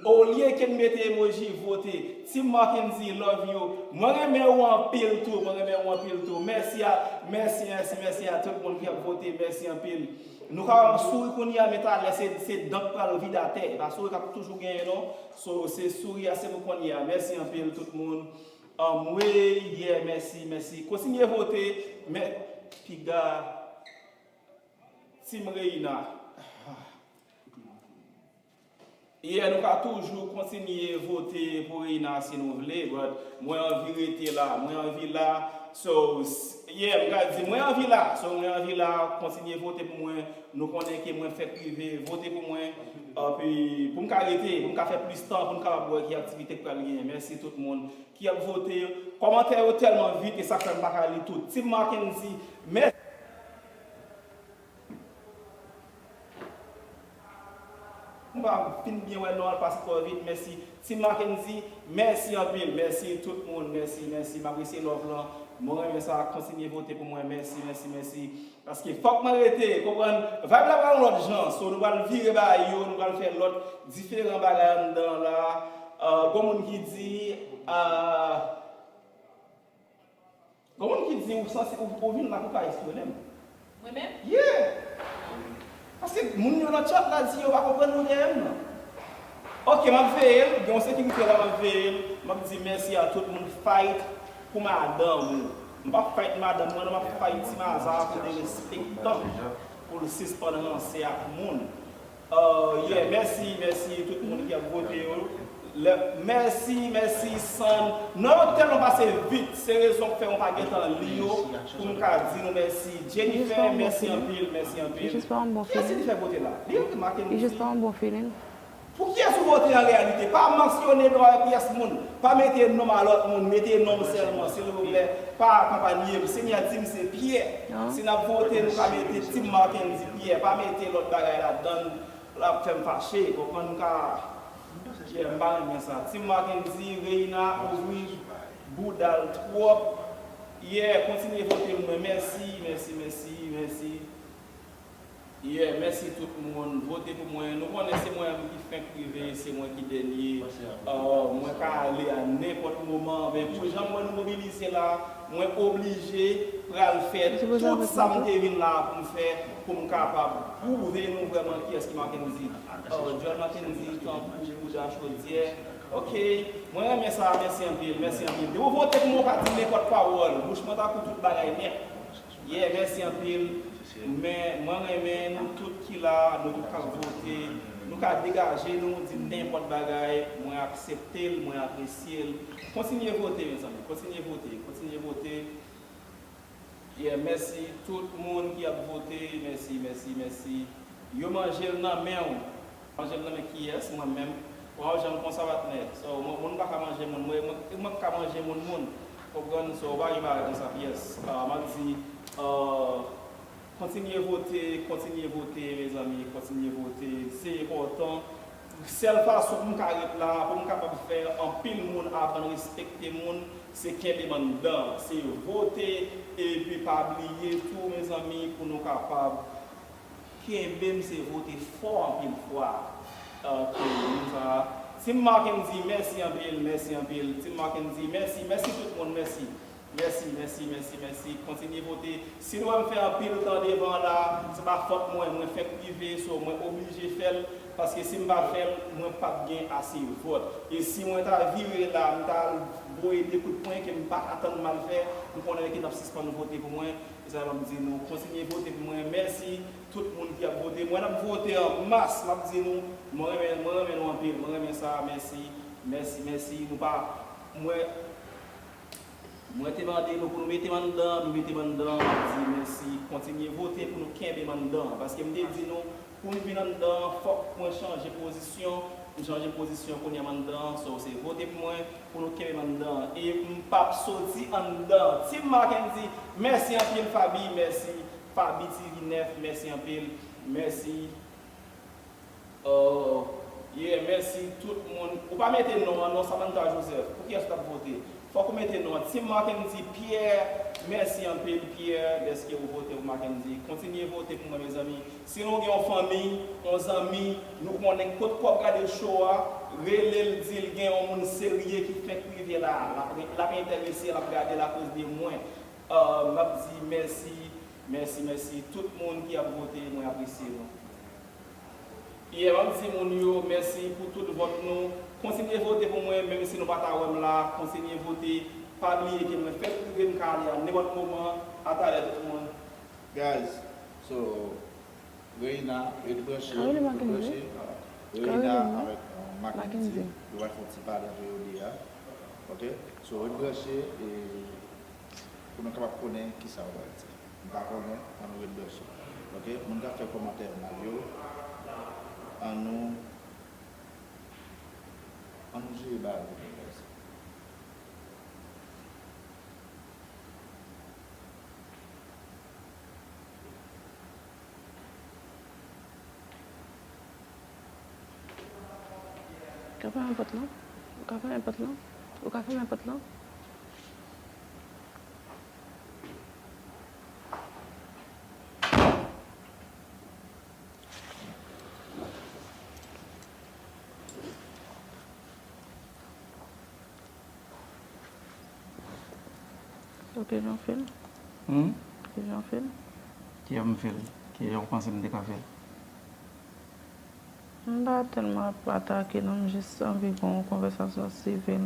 Olye ke n mete emoji, vote. Team Mackendy, love you. Mwen renmen ou anpil tou. Mwen renmen ou anpil tou. Mèsi a, mèsi, mèsi, mèsi a tout moun ki ap vote. Mèsi anpil. Nou ka wè m souri kounye a, men talè se, se dan k pral vide atè. E pa souri k ap toujou genyen, non. So, se souri a, se pou kounye a. Mèsi anpil tout moun. Anmwey, yeah, mèsi, mèsi. Kontinye vote. Men, piga. Team Reina. Yeah, nou ka toujou kontinye vote pou Reina si nou vle, but mwen anvi rete la, mwen anvi la. So, s- yeah, m ka di, mwen anvi la. So, mwen anvi la, kontinye vote pou mwen. Nou konnen ke mwen fèk rive, vote pou mwen. Epi, pou m ka rete, pou m ka fè plis tan, pou m kapab wè ki aktivite k pral genyen. Mèsi tout moun ki ap vote. Kòmantè yo tèlman vit, e sa k fè m pa ka li tout. Team Mackendy, mèsi. M pa fin byen wè non an, l pase twò vit. Mèsi. Team Mackendy, mèsi anpil. Mèsi tout moun. Mèsi, mèsi. M apresye love lan. Mwen renmen sa. Kontinye vote pou mwen. Mèsi, mèsi, mèsi. Paske fòk mwen rete. Konprann? Vibe la pral yon lòt jan. So, nou pral vire bagay yo. Nou pral fè lòt diferan bagay anndan la. Euh, gon moun ki di, euh, Gon moun ki di ou sanse, ou, ou vin la pou ka espyonnen m. Mwen menm? Yeah! Paske moun yo nan chat la di yo pa konprann nou dèyè m nan. Ok, m ap veye l, gen yon sekirite la, m ap veye l. M ap di mèsi a tout moun fight pou madanm ou. M p ap fight madanm mwen, non, m ap fight ti maza pou derespektan, pou l sispann ranse ak moun. Oh, yeah, mèsi, mèsi tout moun ki ap vote yo. Lè, mèsi, mèsi, San. Non, yo tèlman pase vit, se rezon k fè mwen pa gentan li yo, pou m ka di nou mèsi. Jennifer, mèsi anpil, mèsi anpil. Kiyès Jennifer vote la? Li rete make nou fi. Pou kiyès ou vote an reyalite? Pa mansyone non a pyès moun. Pa mete non a lòt moun, mete non m sèlman, silvouplè. Pa akonpanye m. Senyè di m se Pyè. Si n ap vote, nou ka mete Team Mackendy Pyè. Pa mete lòt bagay ladann. L ap fè m fache, konprann m ka. Yeah, m pa renmen sa. Team Mackendy, Reina, ouvri bouda l twòp. Yeah, kontinye vote pou mwen. Mèsi, mèsi, mèsi, mèsi. Yeah, mèsi tout moun. Vote pou mwen. Nou konnen se mwen menm ki fenk rive, se mwen ki dènye. Uh, mwen ka ale a nenpòt moman. Men pou jan m wè nou mobilize la, mwen oblije pral fè tout sa m te vin la pou m fè, pou m kapab pwouve nou vrèman kiyès ki Mackendy. Oh, John Mackendy, tankou bouda chodyè. Ok, mwen renmen sa, mèsi anpil, mèsi anpil. Depi w vote pou mwen, w ka di nenpòt pawòl. Bouch mwen tankou tout bagay nèt. Yeah, mèsi anpil. Men mwen renmen nou tout ki la, nou tout k ap vote. Nou ka degaje nou, di nenpòt bagay. Mwen aksepte l, mwen apresye l. Kontinye vote, mezanmi. Kontinye vote, kontinye vote. Yeah, mèsi tout moun ki ap vote. Mèsi, mèsi, mèsi. Yo manje l nan men w. Manje l nan men kiyès? Mwen menm. Waw, jan m konsa, patnè. So, mwen, moun pa ka manje moun. Mwen, mwen, mwen k ka manje moun, moun. Konprann? So, pa gen bagay konsa pyès. Ah, m ap di, ah, kontinye vote, kontinye vote, mezanmi, kontinye vote. Se enpòtan. Sèl fason pou m ka ret la, pou m kapab fè anpil moun aprann respekte moun, se kenbe m anndan, se vote, epi pa bliye tou, mezanmi, pou nou kapab kenbe m, se vote fò anpil fwa. Ok, moun sa. Team Mackendy, mèsi anpil, mèsi anpil. Team Mackendy, mèsi, mèsi tout moun, mèsi. Mèsi, mèsi, mèsi, mèsi. Kontinye vote. Si nou wè m fè anpil tan devan la, se pa fòt mwen. Mwen fèk rive, so mwen oblije fè l. Paske si m pa fè l, mwen p ap gen ase vòt. E si mwen ta vire la, m ta al voye de kout pwen ke m pa t atann m al fè, m konnen ke n ap sispann vote pou mwen. E sa fè m di nou, kontinye vote pou mwen. Mèsi tout moun ki ap vote. Mwen ap vote an mas, m ap di nou, mwen renmen, mwen renmen nou anpil. Mwen renmen sa, mèsi, mèsi, mèsi. Nou pa, mwen, mwen te mande nou pou nou mete m anndan, nou mete m anndan, m ap di mèsi. Kontinye vote pou nou kenbe m anndan. Paske m te di nou, pou m vin anndan, fòk mwen chanje pozisyon. M chanje pozisyon kounye a m anndan, so se vote pou mwen, pou nou kenbe m anndan. E m p ap soti anndan. Team Mackendy, mèsi anpil Faby, mèsi Faby T V nèf, mèsi anpil, mèsi. Oh, yeah, mèsi tout moun. Ou pa mete non an non, Samantha Joseph. Pou kiyès ou t ap vote? Fòk ou mete non an. Team Mackendy Pierre, mèsi anpil Pierre, dèske ou vote pou Mackendy. Kontinye vote pou mwen, mezanmi. Si nou gen yon fanmi, yon zanmi, nou konnen kot kòb gade show a, rele l, di l gen yon moun serye ki fenk rive la, l ap, l ap enterese, l ap gade l akoz de mwen. Uh, m ap di mèsi, mèsi, mèsi tout moun ki ap vote, mwen apresye nou. Yeah, m ap di moun yo mèsi pou tout vòt nou. Kontinye vote pou mwen, menm si nou pa ta wè m la, kontinye vote. Pa bliye ke mwen fèk rive, m ka ale a nenpòt moman. Atalè tout moun. Guys, so, Reina, ret branche, ret branche. Reina avèk, euh, Mackendy, yo va fè yon ti pale antre yo de a. Ok? So, ret branche e pou nou kapab konnen kisa yo pral di. M pa konnen, ann nou ret branche. Ok? Moun k ap fè kòmantè mal yo, ann nou, ann nou jere bagay yo, guys. Ou ka fèmen pòt lan? Ou ka fèmen pòt lan? Ou ka fèmen pòt lan? So, kijan w feel? Hmm? Kijan w feel? Kijan m feel? Kijan w panse m te ka feel? M pa tèlman ap atake, non, m jis anvi gen yon konvèsasyon sivil.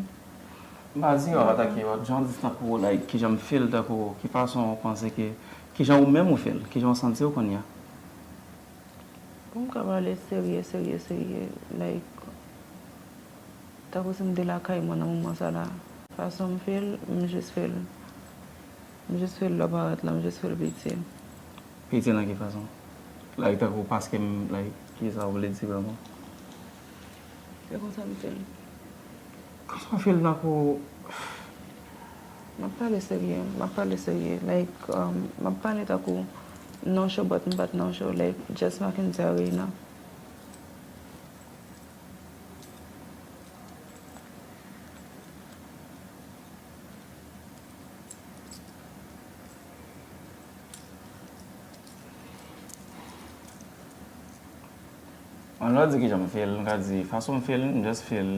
M pa di w ap atake, but jan w di tankou, like, kijan m feel, tankou, ki fason w panse ke, kijan ou menm ou feel, kijan w santi w kounye a? Pou m ka pale serye, serye, serye, like, tankou si m te lakay mwen nan moman sa la, fason m feel, m jis feel, m jis feel lò parèt la, m jis feel pitye. Pitye nan ki fason? Like, tankou paske m, like, kisa w vle di vrèman? Se konsa m feel. Konsa w feel tankou M ap pale serye, m ap pale serye. Like, um, m ap pale tankou nan show, but m pa t nan show. Like, just Mackendy a Reina. Mwen, lè w di kijan m feel, m ka di fason m feel, m just feel.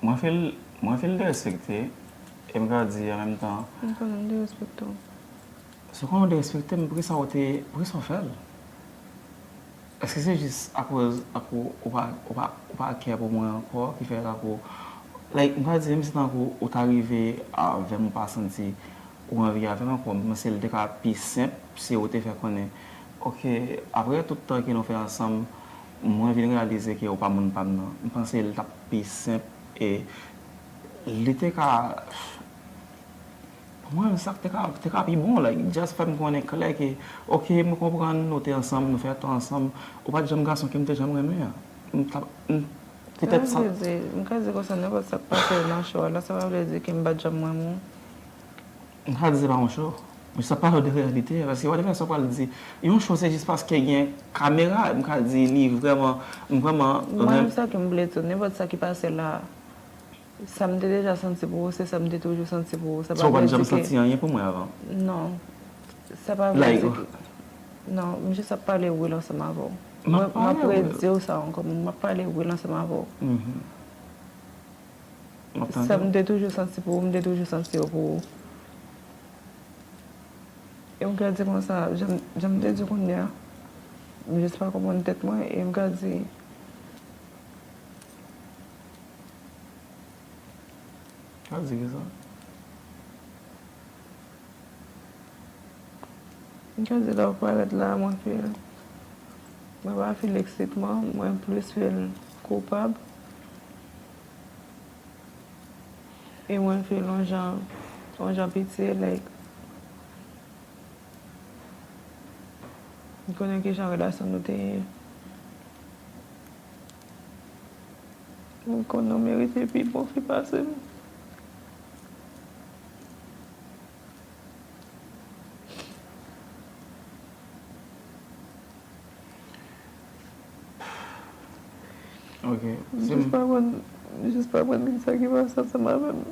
Mwen feel, mwen feel derespekte, e m ka di an menm tan. M konnen m derespekte w. Se kòman w derespekte m, poukisa w te, poukisa w fè l? Èske se jis akoz, akoz ou pa, ou pa, ou pa care pou mwen ankò, ki fè tankou, like, m ka di, menm si tankou ou ta rive avè m, ou pa santi ou anvi avè m ankò, m panse l te ka pi senp si ou te fè konnen, ok, apre tout tan ke nou fè ansanm, mwen vin reyalize ke ou pa moun pa m nan. M panse l t ap pi senp e li te ka, pou mwen, sa te ka, te ka pi bon, like, just fè m konnen klè ke, ok, m konprann nou te ansanm, nou fè tan ansanm, ou pa t janm gason ke m te janm renmen an. M t ap, m, petèt sa. M ka di, m ka di konsa, nenpòt sa k pase nan show a la, sa pa vle di ke m pa t janm renmen w. M ka di se pa yon show. M jis ap pale w de reyalite a, paske whatever sa w pral di, yon show se jis paske gen kamera, m ka di li vrèman, m vrèman renmen. Mwen, sa ke m vle di w, nenpòt sa ki pase la, sa m te deja santi pou ou, se sa m te toujou santi pou ou. Sa pa vle di ke. So, ou pa t janm santi anyen pou mwen avan? Non. Sa pa vle di ke. Non, m jis ap pale real ansanm avè w. M ap pale real. M ap redi w sa ankò, m ap pale real ansanm avè w. Mhm. Sa m te toujou santi pou ou, m te toujou santi yo pou ou. E m ka di konsa, jan m te di kounye a, m jis pa konprann tèt mwen, e m ka di. Ka di kisa? M ka di lè w parèt la, mwen feel, mwen pa feel eksitman, mwen plis feel koupab. E mwen feel yon jan, yon jan pitye, like, m konnen kijan relasyon nou te ye. Mwen konnen w merite pi bon fi pase m. Ok. M jis pa konn, m jis pa konn kisa ki pase ansanm avè m.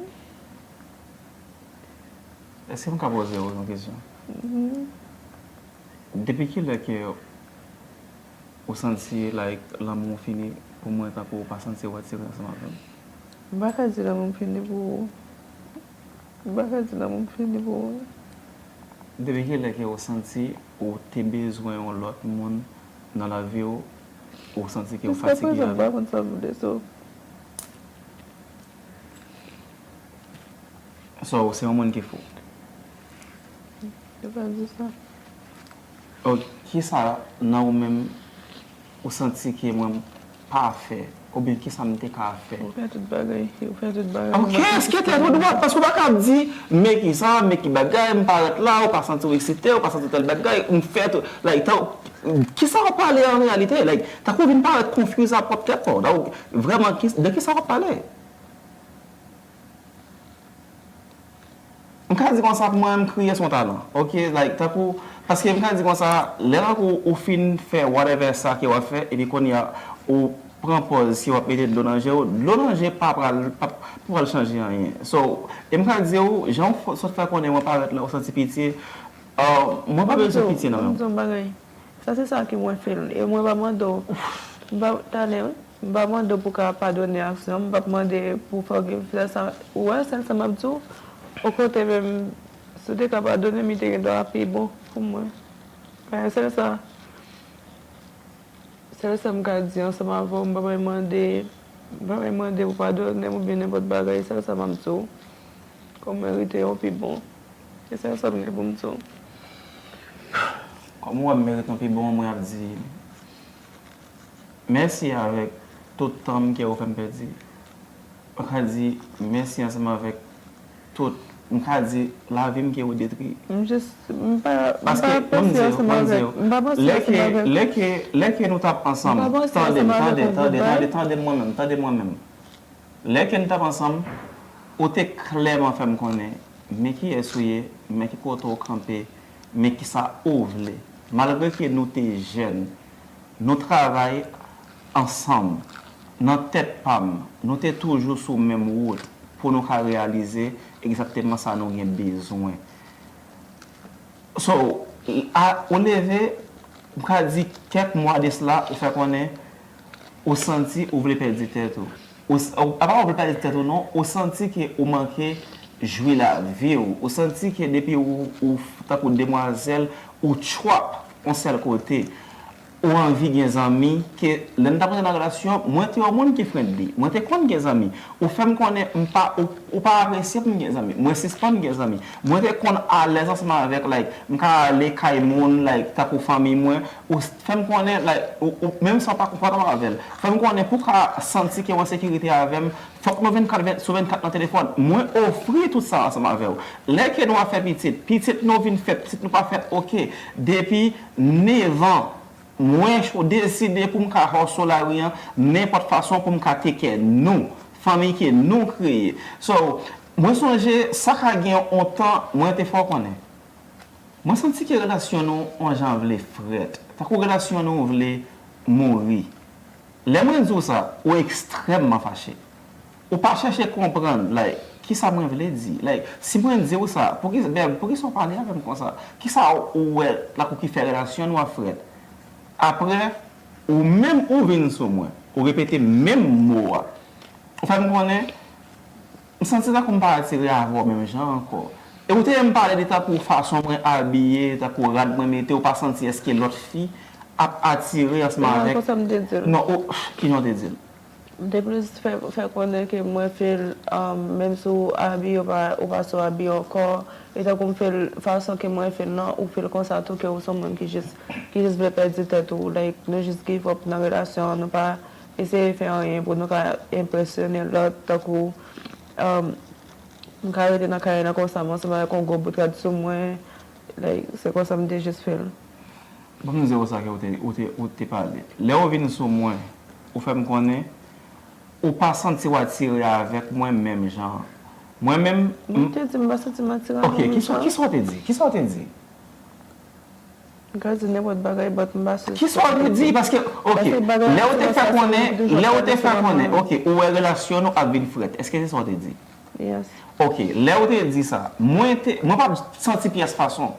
Èske m ka poze w yon kesyon? Depi kilè ke ou santi like lanmou w fini pou mwen, tankou ou pa santi ou atire ansanm avè m? M pa ka di lanmou m fini pou ou. M pa ka di lanmou m fini pou ou. Depi kilè ke ou santi ou te bezwen yon lòt moun nan lavi w, ou santi ke ou fatige avè l? Jiskaprezan m pa konn sa m vle, so. So, ou se yon moun ki fou? Yo pa di sa. Ok, kisa nan ou menm ou santi ke mwen pa fè, oubyen kisa m te ka fè? Ou fè tout bagay, ou fè tout bagay. Ok, èske tèt ou dwat? Paske ou pa ka ap di, men kisa, men ki bagay, m parèt la, ou pa santi w eksite, ou pa santi tèl bagay, m fè tout, like, tan, kisa w ap pale an reyalite? Like, tankou w vin parèt confuse a pwòp tèt pa w. Donk, vrèman, ki, de kisa w ap pale? M ka di konsa, pou mwen, m kriye se yon talan. Ok, like, tankou, paske m ka di konsa, lè tankou ou fin fè whatever sa ke w ap fè, epi kounye a, ou pran pòz si w ap mete dlo nan je w, dlo nan je pa pral, pa, pa pral chanje anyen. So, e m ka di w, jan w sot fè konnen mwen parèt la, ou santi pitye, uh, mwen pa bezwen pitye nan men w. Sa se sa ke mwen feel. E mwen pa mande w, m pa, talè, m pa mande w pou w ka padone aksyon m, m p ap mande pou forgive, sèl sa, ou wè, sèl sa m ap di w, okontrè menm, si w te ka padone m, li te gen dwa pi bon pou mwen. Paske sèl sa, sèl sa m ka di ansanm avè w, m pa pral mande, m pa pral mande pou w padone m oubyen nenpòt bagay, sèl sa m ap di w, ke w merite yon pi bon. Se sèl sa m gen pou m di w. Kòm ou wè m merite yon pi bon, mwen ap di mèsi avèk tout tan m ke ou fè m pèdi. Mwen ka di mèsi ansanm avèk tout, m ka di lavi m ke ou detwi. M jis, m pa, m pa panse ansanm avèk, m pa panse ansanm avèk. Lè ke, lè ke nou t ap ansanm, tande m, tande, tande, tande, tande m mwen menm, tande m mwen menm. Lè ke n t ap ansanm, ou te klèman fè m konnen men kiyès ou ye, men ki kote w kanpe, men kisa ou vle. Malgre ke nou te jèn, nou travay ansanm. Nan tèt pa m, nou te toujou sou menm wout pou nou ka reyalize egzakteman sa nou gen bezwen. So, a, ou leve, m ka di kèk mwa de sela, ou fè konnen ou santi ou vle pèdi tèt ou. Ou, apa ou vle pèdi tèt ou non, ou santi ke ou manke jwi lavi w. Ou santi ke depi ou, ou tankou demwazèl, ou trap yon sèl kote. Ou anvi gen zanmi, ke lè n t ap rantre nan relasyon, mwen te yon moun ki friendly. Mwen te konn gen zanmi. Ou fè m konnen m pa, ou, ou pa apresye pou m gen zanmi. Mwen sispann gen zanmi. Mwen te konn alèz ansanm avèk, like, m ka ale kay moun, like, tankou fanmi mwen. Ou fè m konnen, like, ou, ou, menm si w pa konfòtab avè l, fè m konnen pou w ka santi ke w an sekirite avè m, fòk nou vennkat sou vennkat nan telefòn. Mwen ofri tout sa ansanm avè w. Lè ke nou ap fè pitit, pitit nou vin fèt, pitit nou pa fèt, ok. Depi nèf an, mwen deside pou m ka hustle lari an nenpòt fason pou m ka take care nou, fanmi ke nou kreye. So, mwen sonje sa ka gen yon tan, mwen te fè w konnen. Mwen santi ke relasyon nou on jan vle frèt. Tankou relasyon nou vle mouri. Lè mwen di w sa, ou ekstrèmman fache. Ou pa chèche konprann, like, kisa mwen vle di. Like, si mwen di w sa, poukisa, bèb, poukisa w pale avè m konsa? Kisa ou wè, tankou ki fè relasyon nou ap frèt? Apre, ou menm ou vin sou mwen, ou repete menm mo a. Ou fè m konnen, M santi tankou m pa atire avè w menm jan ankò. E ou te menm pale de tankou fason mwen abiye, tankou rad mwen mete, ou pa santi èske lòt fi ap atire ansanm avèk. Konsa m te di l. Non, ou, kijan w te di l? M te plis fè, fè konnen ke mwen fè l, um, menm si w abiye, ou pa, ou pa sou abiye ankò, e tankou m fè l, fason ke mwen fè l nan, ou fè l konsa tou, ke ou se yon moun ki jis, ki jis vle pèdi tèt ou, like, nou jis give up nan relasyon an, nou pa eseye fè anyen pou nou ka enpresyone lòt, tankou, um, m ka rete nan kay la konsa, m ansanm avèk yon gwo bout rad sou mwen, like, se konsa m te jis fè l. Ban m di w sa ke ou te, ou te, ou te pale. Lè ou vin sou mwen, ou fè m konnen ou pa santi w atire avèk mwen menm jan. Mwen menm, m te di m pa santi m atire avè w menm jan. Ok, kisa, kisa w te di? Kisa w te di? M ka di nenpòt bagay, but m pa si. Kisa w te di? Paske, ok, lè ou te fè konnen, lè ou te fè konnen, ok, ou wè relasyon nou ap vin frèt. Èske se sa w te di? Yes. Ok, lè ou te di sa, mwen te, mwen pa t santi pyès fason.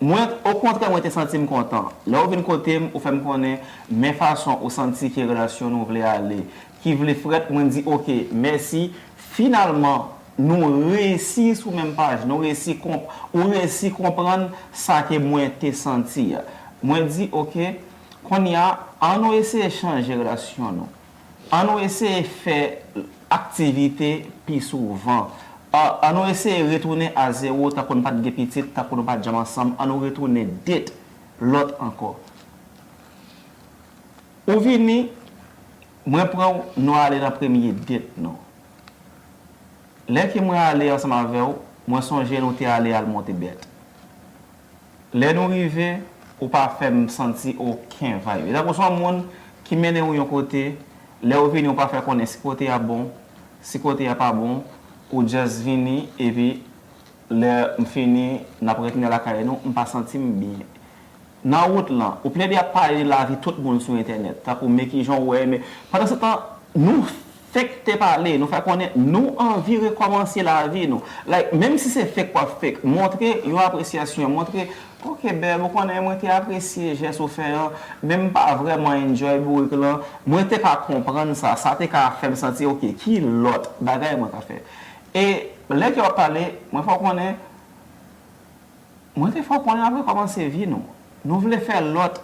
Mwen, okontrè, mwen te santi m kontan. Lè ou vin kote m, ou fè m konnen, men fason ou santi ke relasyon nou vle ale, ki vle frèt, mwen di, ok, mèsi. Finalman, nou resi sou menm paj, nou resi konp-, ou resi konprann sa ke mwen te santi a. Mwen di, ok, kounye a, ann nou eseye chanje relasyon nou. Ann nou eseye fè aktivite pi souvan. A-, ann nou eseye retounen a zewo, tankou n pa t gen pitit, tankou nou pa t janm ansanm, ann nou retounen date lòt ankò. Ou vini, mwen pran w, nou ale nan premye date nou. Lè ke mwen ale ansanm avè w, mwen sonje nou te ale al monte bèt. Lè nou rive, ou pa fè m santi okenn vibe. E tankou se yon moun ki mennen w yon kote, lè ou vini, ou pa fè konnen si kote a bon, si kote a pa bon, ou just vini, epi lè m fini, n ap retounen lakay nou, m pa santi m byen. Nan wout lan, ou plede ap pale de lavi tout moun sou entènèt, tankou men kijan w wè, men pandansetan, nou fake te pale, nou fè konnen nou anvi rekòmanse lavi nou. Like, menm si se fake w ap fake, montre yon apresyasyon, montre, ok, bèb, ou konnen mwen te apresye jès ou fè an, men m pa vrèman enjoy bourik lan. Mwen te ka konprann sa, sa te ka fè m santi, ok, ki lòt bagay mwen ka fè? E lè ke w ap pale, mwen fè w konnen, mwen te fè w konnen n ap rekòmanse vi nou. Nou vle fè lòt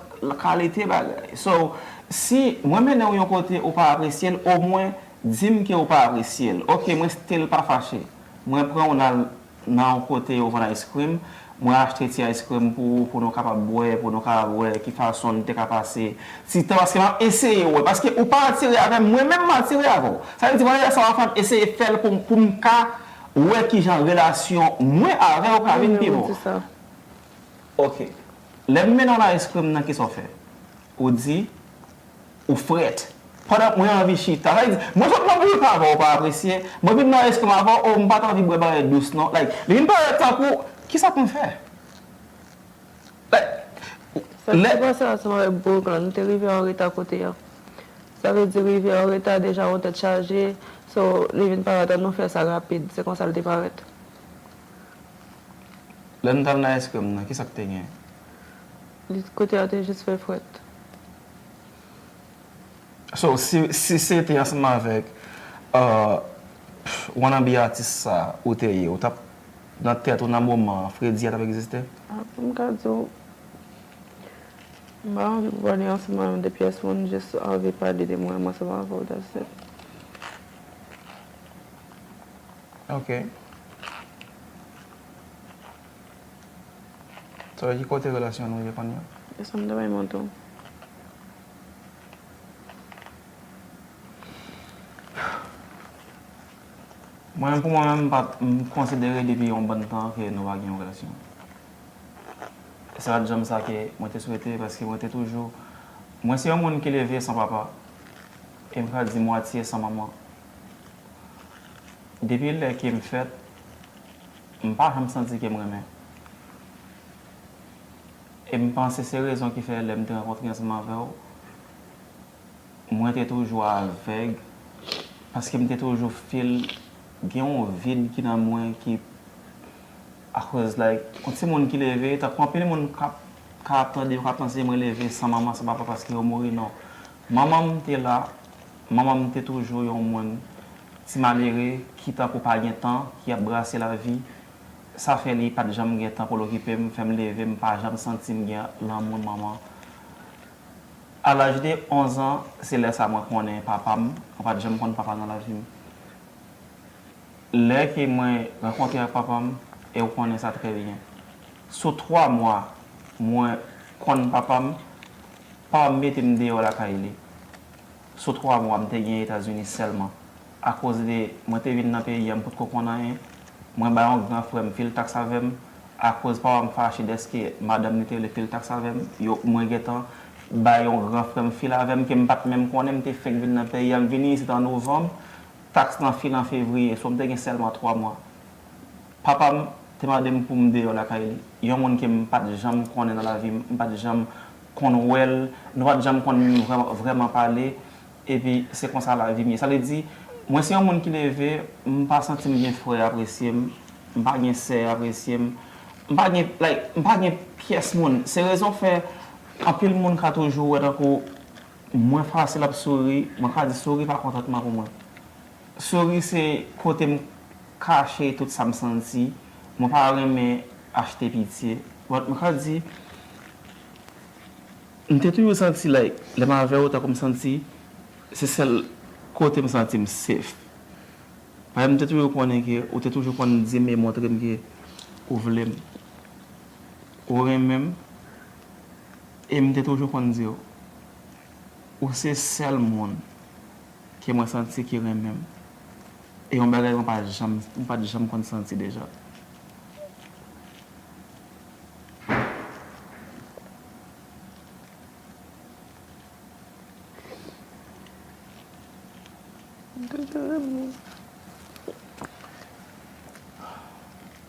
kalite bagay. So, si mwen mennen w yon kote ou pa apresye l, omwen di m ke ou pa apresye l. Ok, mwen still pa fache. Mwen pran w n al nan yon kote yo vann ice cream. Mwen achte ti ice cream pou ou, pou nou kapab bwè, pou nou kapab wè ki fason n te ka pase ti tan, paske m ap eseye wè, paske ou pa atire avè m, mwen menm m atire avè w. Sa vle di, mwen sa w ap fè m eseye fè l pou, pou m ka wè kijan relasyon mwen avè w ka vin pi bon. Ok. Lè m mennen w nan ice cream nan, kisa w fè? Ou di, ou frèt. Pandan mwen anvi chita. Sa vle di, mwen sot nan bourik avè w, ou pa apresye. Mwen vin nan ice cream avè w, oh, m pa t anvi bwè bagay dous non. Like, li vin parèt tankou, kisa pou m fè? Like, sa k te pase ansanm avèk bourik lan, nou te rive an reta kote a. Sa vle di rive an reta deja yon tèt chaje, so li vin parèt an nou fè sa rapid, se konsa l te parèt. Lè n t al nan ice cream nan, kisa k te gen? Li, kote a te jis fè frèt. So, si, si se te ansanm avèk, uh, wannabe atis sa ou te ye, ou t ap nan tèt ou nan moman an, Freddy a t ap egziste? Ah, pou m ka di w, m pa anvi pou pale ansanm avè m de pyès moun, jis anvi pale de mwen, mwen ansanm avè w, that's it. Ok. Sa vle di kote relasyon nou ye kounye a? E sa m ta bay mwen tou. Mwen menm, pou mwen menm, m pa t, m konsidere depi yon bann tan ke nou pa gen yon relasyon. Se pa t janm sa ke mwen te swete, paske mwen te toujou, mwen se yon moun ki leve san papa, e m ka di mwatye san manman. Depi lè ke m fèt, m pa janm santi ke m renmen. E m panse se rezon ki fè lè m te rankontre ansanm avè w, mwen te toujou avèg, paske m te toujou feel gen yon vid ki nan mwen ki, akoz, like, yon timoun ki leve, tankou anpil moun k ap, ka ap tande, yo ka panse mwen leve san manman, san papa, paske yo mouri, non. Manman m te la, manman m te toujou yon moun Ti malere ki tankou pa gen tan, ki ap brase lavi, sa fè li pa t janm gen tan pou l okipe m, fè m leve, m pa janm santi m gen lanmou manman. A laj de onz an, se lè sa mwen konnen papa m, mwen pa t janm konn papa nan lavi m. Lè ke mwen rankontre ak papa m, e w konnen sa trè byen. Sou twa mwa mwen konn papa m, papa m mete m deyò lakay li. Sou twa mwa m te gen Etazini sèlman. Akoz de mwen te vin nan peyi a, m potko konn anyen. Mwen bay yon gran frè m fil taks avè m. Akoz papa m fache dèske madanm li te vle fil taks avè m. Yo, mwen gentan bay yon gran frè m fil avè m ke m pa t menm konnen, m te fenk vin nan peyi a. M vini isit an novanm, taks lan file an fevriye, so m te gen sèlman twa mwa. Papa m te mande m pou m deyò lakay li. Yon moun ke m pa t janm konnen nan lavi m, m pa t janm konn wè l, nou pa t janm konn vrèman, vrèman pale, epi se konsa lavi m ye. Sa vle di, mwen se yon moun ki leve, m pa santi m gen frè apresye m, m pa gen sè apresye m, m pa gen, like, m pa gen pyès moun. Se rezon fè anpil moun ka toujou wè tankou mwen fasil ap souri, mwen ka di souri pa kontantman pou mwen. Souri se kote m kache tout sa m santi. Mwen pa renmen achte pitye. But mwen ka di, m te toujou santi like, lè m avè w, tankou m santi, se sèl kote m santi m safe. Paske m te toujou konnen ke, ou te toujou konn di m e montre m ke ou vle m. Ou renmen m. E m te toujou konn di w, ou se sèl moun ke mwen santi ki renmen m. E yon bagay mwen pa janm, mwen pa t janm konn santi deja.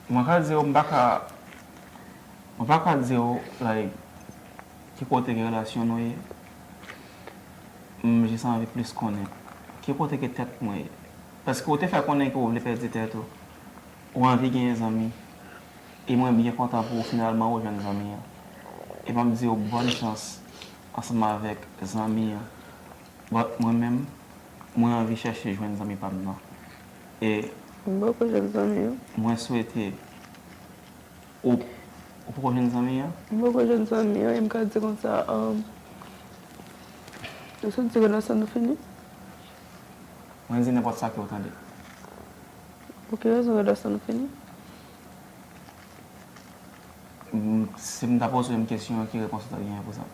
Mwen ka di w, m pa ka, mwen pa ka di w, like, ki kote ke relasyon nou ye. M jis anvi plis konnen ki kote ke tèt mwen ye. Paske ou te fè konnen ke ou vle pèdi tèt ou. Ou anvi genyen zanmi. E mwen byen kontan pou ou finalman ou jwenn zanmi an. E m ap di w bòn chans ansanm avèk zanmi an. But mwen menm, mwen anvi chèche jwenn zanmi pa m nan. E m poko jwenn zanmi an. Mwen swete ou, ou poko jwenn zanmi an? M poko jwenn zanmi an, e m ka di konsa, um, ou santi relasyon nou fini? Mwen di nenpòt sa ke ou tande. Pou ki rezon relasyon nou fini? M, si m ta poze w menm kesyon an, ki repons ou ta genyen pou sa?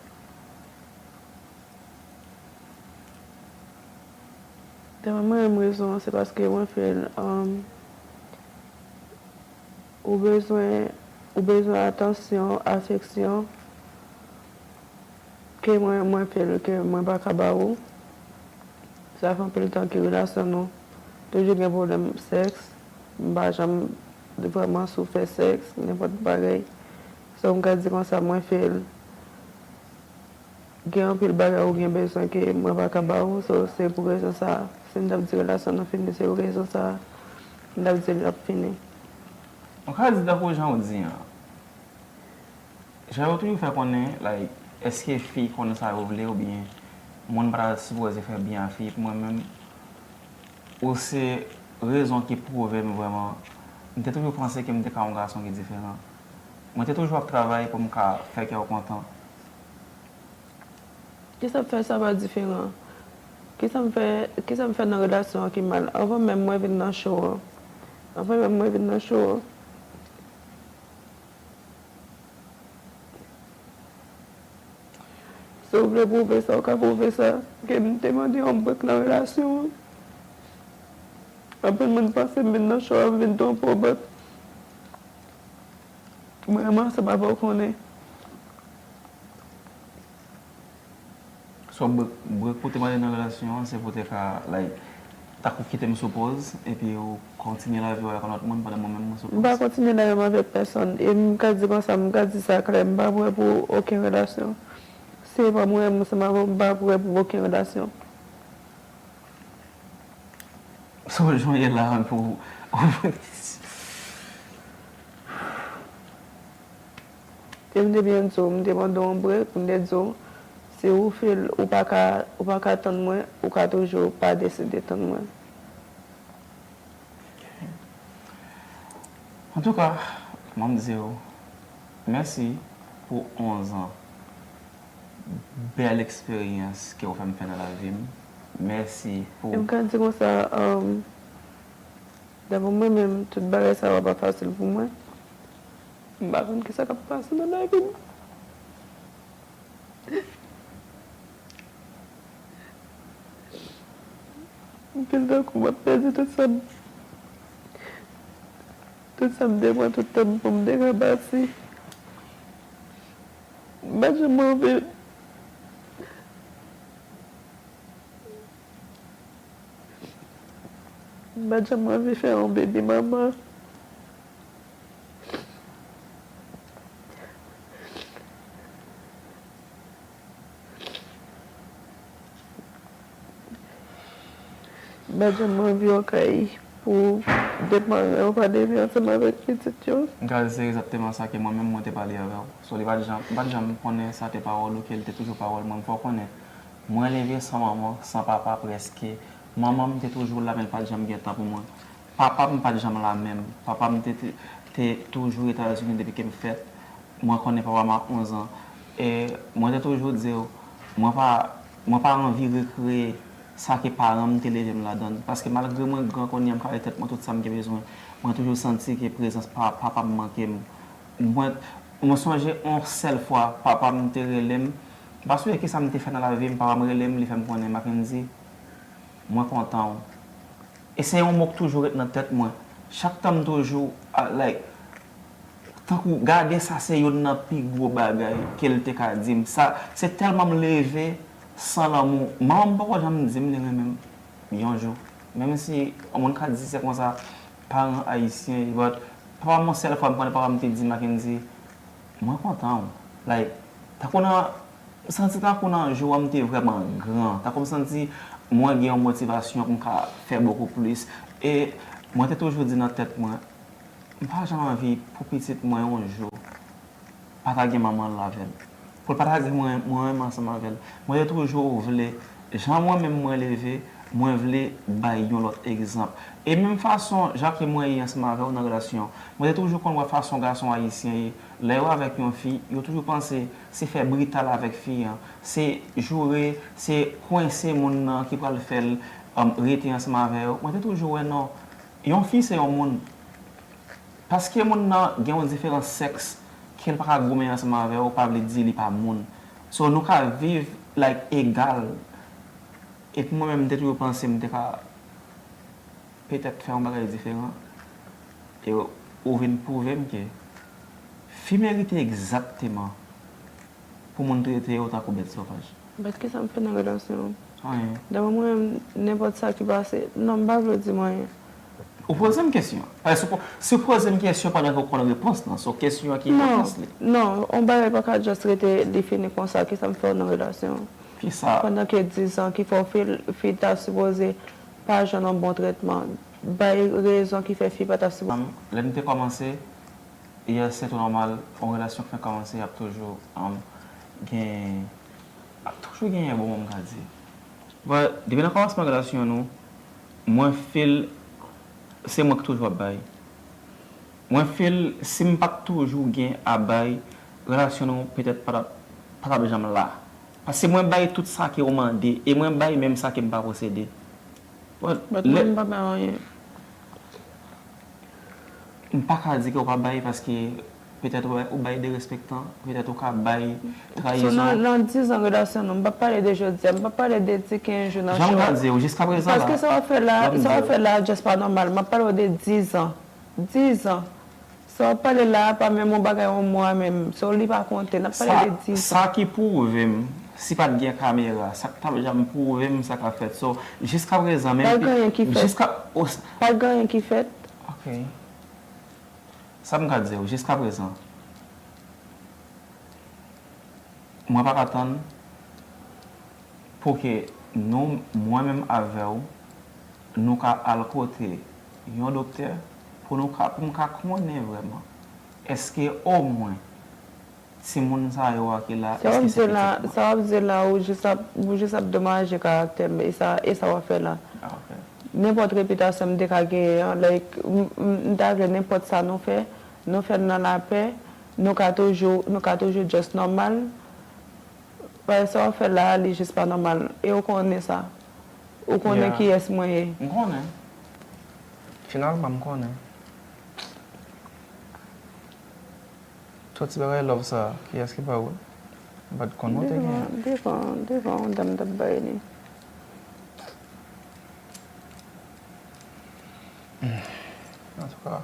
Dapre mwen menm, rezon an, se paske mwen fè l, um, ou bezwen, ou bezwen atansyon, afeksyon, ke mwen, mwen fè l, ke mwen pa ka ba ou. Sa fè anpil tan ke relasyon nou toujou gen pwoblèm sèks. M pa janm vrèman sou fè sèks, nenpòt bagay. So, m ka di konsa, mwen fè l. Gen anpil bagay ou gen bezwen ke mwen pa ka ba ou. So, se pou rezon sa, si m t ap di relasyon nou fini, se pou rezon sa, m t ap di l ap fini. Ou ka di tankou jan ou di an. Jan yo toujou fè konnen, like, èske fi konn sa yo vle oubyen moun pa ta sipoze fè byen a fi? Pou mwen menm, ou se rezon ki pwouve m vrèman. M te toujou panse ke m te ka yon gason ki diferan. Mwen te toujou ap travay pou m ka fè kè w kontan. Kisa k fè sa pa diferan? Kisa m fè, kisa m fè nan relasyon an ki mal? Anvan menm mwen vin nan show an. Anvan menm mwen vin nan show an. Si w vle pwouve sa, w ka pwouve sa. Ke m te mande yon brek nan relasyon an. Anpil moun panse m vin nan show an, m vin twonpe w, but mwen menm ansanm avè w konnen. So, brek, brek ou te mande nan relasyon an, se pou te ka, like, tankou kite m sou pòz, epi ou kontinye lavi w avèk yon lòt moun pandan mwen menm mwen sou pòz? M pa kontinye lavi m avèk pèsonn. E m ka di konsa, m ka di sa klè, m pa prè pou okenn relasyon. Se pa mwen menm, ansanm avè w, m pa prè pou okenn relasyon. So, jan w ye la, pou, e m te byen di w, m te mande w yon brek, m te di w, si ou feel ou pa ka, ou pa ka tann mwen, ou ka toujou pa deside tann mwen. Antouka, mwen m di w mèsi pou onz an bèl eksperyans ke w fè m fè nan lavi m. Mèsi pou. E m ka di konsa, um, daprè mwen menm, tout bagay sa yo pa fasil pou mwen. M pa konn kisa k ap pase nan lavi m. M feel tankou m ap pèdi tout sa m, tout sa m te pran tout tan m pou m te ka bati. M pa janm anvi, m pa janm anvi fè yon baby mama. M pa janm anvi yon kay pou de paran yo pa leve ansanm avèk pitit yo. M ka di se egzakteman sa ke mwen menm mwen te pale avè w. So, li pa t janm, m pa t janm konnen sa te pawòl ou, ke li te toujou pawòl mwen. M fè w konnen, mwen leve san manman, san papa prèske. Manman m te toujou la, men l pa t janm gen tan pou mwen. Papa m pa t janm la menm. Papa m te, te, te toujou Etazini depi ke m fèt. Mwen konnen papa m a onz an. E mwen te toujou di w, mwen pa, mwen pa anvi rekreye sa ke paran m te leve m ladan l. Paske malgre mwen gran kounye a, m ka bay tèt mwen tout sa m gen bezwen. Mwen toujou santi ke prezans pa, papa m manke m. Mwen, mwen sonje yon sèl fwa, papa m te rele m. M pa sonje kisa m te fè nan lavi m, papa m rele m, li fè m konnen, Mackendy, mwen kontan w. E se yon mo k toujou ret nan tèt mwen. Chak tan m toujou, ah, like, tankou, gade sa se youn nan pi gwo bagay ke l te ka di m. Sa, se tèlman m leve san lanmou. Manman m poko janm di m li renmen m yon jou. Menm si yon moun ka di se konsa, paran ayisyen, but papa m yon sèl fwa m konnen papa m te di Mackendy, mwen kontan w. Like, tankou nan M santi tankou nan jou an m te vrèman gran, tankou m santi mwen gen yon motivasyon pou m ka fè bokou plis. E mwen te toujou di nan tèt mwen, m pa janm anvi pou pitit mwen yon jou pa ta gen manman l avè l. Pou l pa ta di mwen, mwen renmen ansanm avè l. Mwen te toujou vle, jan mwen menm mwen leve, mwen vle bay yon lòt egzanp. E menm fason, jan ke mwen ye ansanm avè w nan relasyon, mwen te toujou konn wè fason gason ayisyen ye. Lè yo avèk yon fi, yo toujou panse se fè brital avèk fi an, se joure, se kwense moun nan ki pral fè l, um, rete ansanm avè yo. Mwen te toujou wè non, yon fi se yon moun. Paske moun nan gen yon diferans sèks, ke l pa ka goumen ansanm avè w, pa vle di li pa moun. So, nou ka viv, like, egal. Epi mwen menm, m te toujou panse m te ka petèt fè yon bagay diferan. E ou vin pwouve m ke fi merite egzakteman pou moun trete yo tankou bèt sovaj. But kisa m fè nan relasyon an? Anyen. Daprè mwen, nenpòt sa ki pase, non, m pa vle di m anyen. Ou poze m kesyon. Paske si w po-, si w poze m kesyon pandan ke w konn repons lan, se kesyon an ki enpòtans li. Non, yon bagay pa ka just rete li fini konsa, kisa m fè w nan relasyon an? Kisa? Pandan ke diz an ki fè w fi, fi ta sipoze pa jwenn yon bon trètman. Bay rezon ki fè fi pa ta sipoze. Lè n te kòmanse, e se tou nòmal, yon relasyon ki fèk kòmanse, ap toujou, um, gen, ap toujou genyen bon moman, m ka di. But, depi nan kòmansman relasyon nou, mwen feel se mwen ki toujou ap bay. Mwen feel si m pa t toujou gen a bay, relasyon nou petèt pa t ap, pa t ap janm la. Paske mwen bay tout sa ke w mande, e mwen bay menm sa ke m pa posede. But, but lè mwen m pa bay anyen. M pa ka di ke w pa bay paske petèt ou bay, ou bay derespektan, petèt ou ka bay trayizon. So, nan, nan diz an relasyon nou, m p ap pale de jodi a, m p ap pale de ti kenz jou nan show a. Jan m ka di w, jiska prezan la. Paske sa w ap fè la, sa w ap fè la just pa nòmal. M ap pale w de diz an. Diz an. Sa w ap pale la a pa menm yon bagay yon mwa menm. So, li pa konte. N ap pale de diz an. Sa, sa ki pwouve m, si pa t gen kamera, sa k t ap janm pwouve m sa k ap fèt. So, jiska prezan, menm. Pa t gen anyen ki fèt. Jiska, o, s- Pa t gen anyen ki fèt. Ok. Sa m ka di w, jiska prezan, mwen pa ka tann pou ke nou, mwen menm avè w, nou ka al kote yon doktè pou nou ka, pou m ka konnen vrèman èske omwen timoun sa yo a ki la, èske se pitit mwen? Sa w ap di la, ou jis ap, ou jis ap domaje karaktè m, e sa, e sa w ap fè la. Ah, ok. Nenpòt repitasyon m te ka genyen an, like, m, m, m ta vle nenpòt sa nou fè, nou fè l nan lapè, nou ka toujou, nou ka toujou just nòmal. Paske sa w ap fè la a, li jis pa nòmal. E ou konnen sa. Ou konnen kiyès mwen ye. M konnen. Finalman, m konnen. Tout ti bagay love sa, kiyès ki ba ou l? M pa t konn ou te genyen. Devan, devan, devan yon dam t ap bay li. Antouka,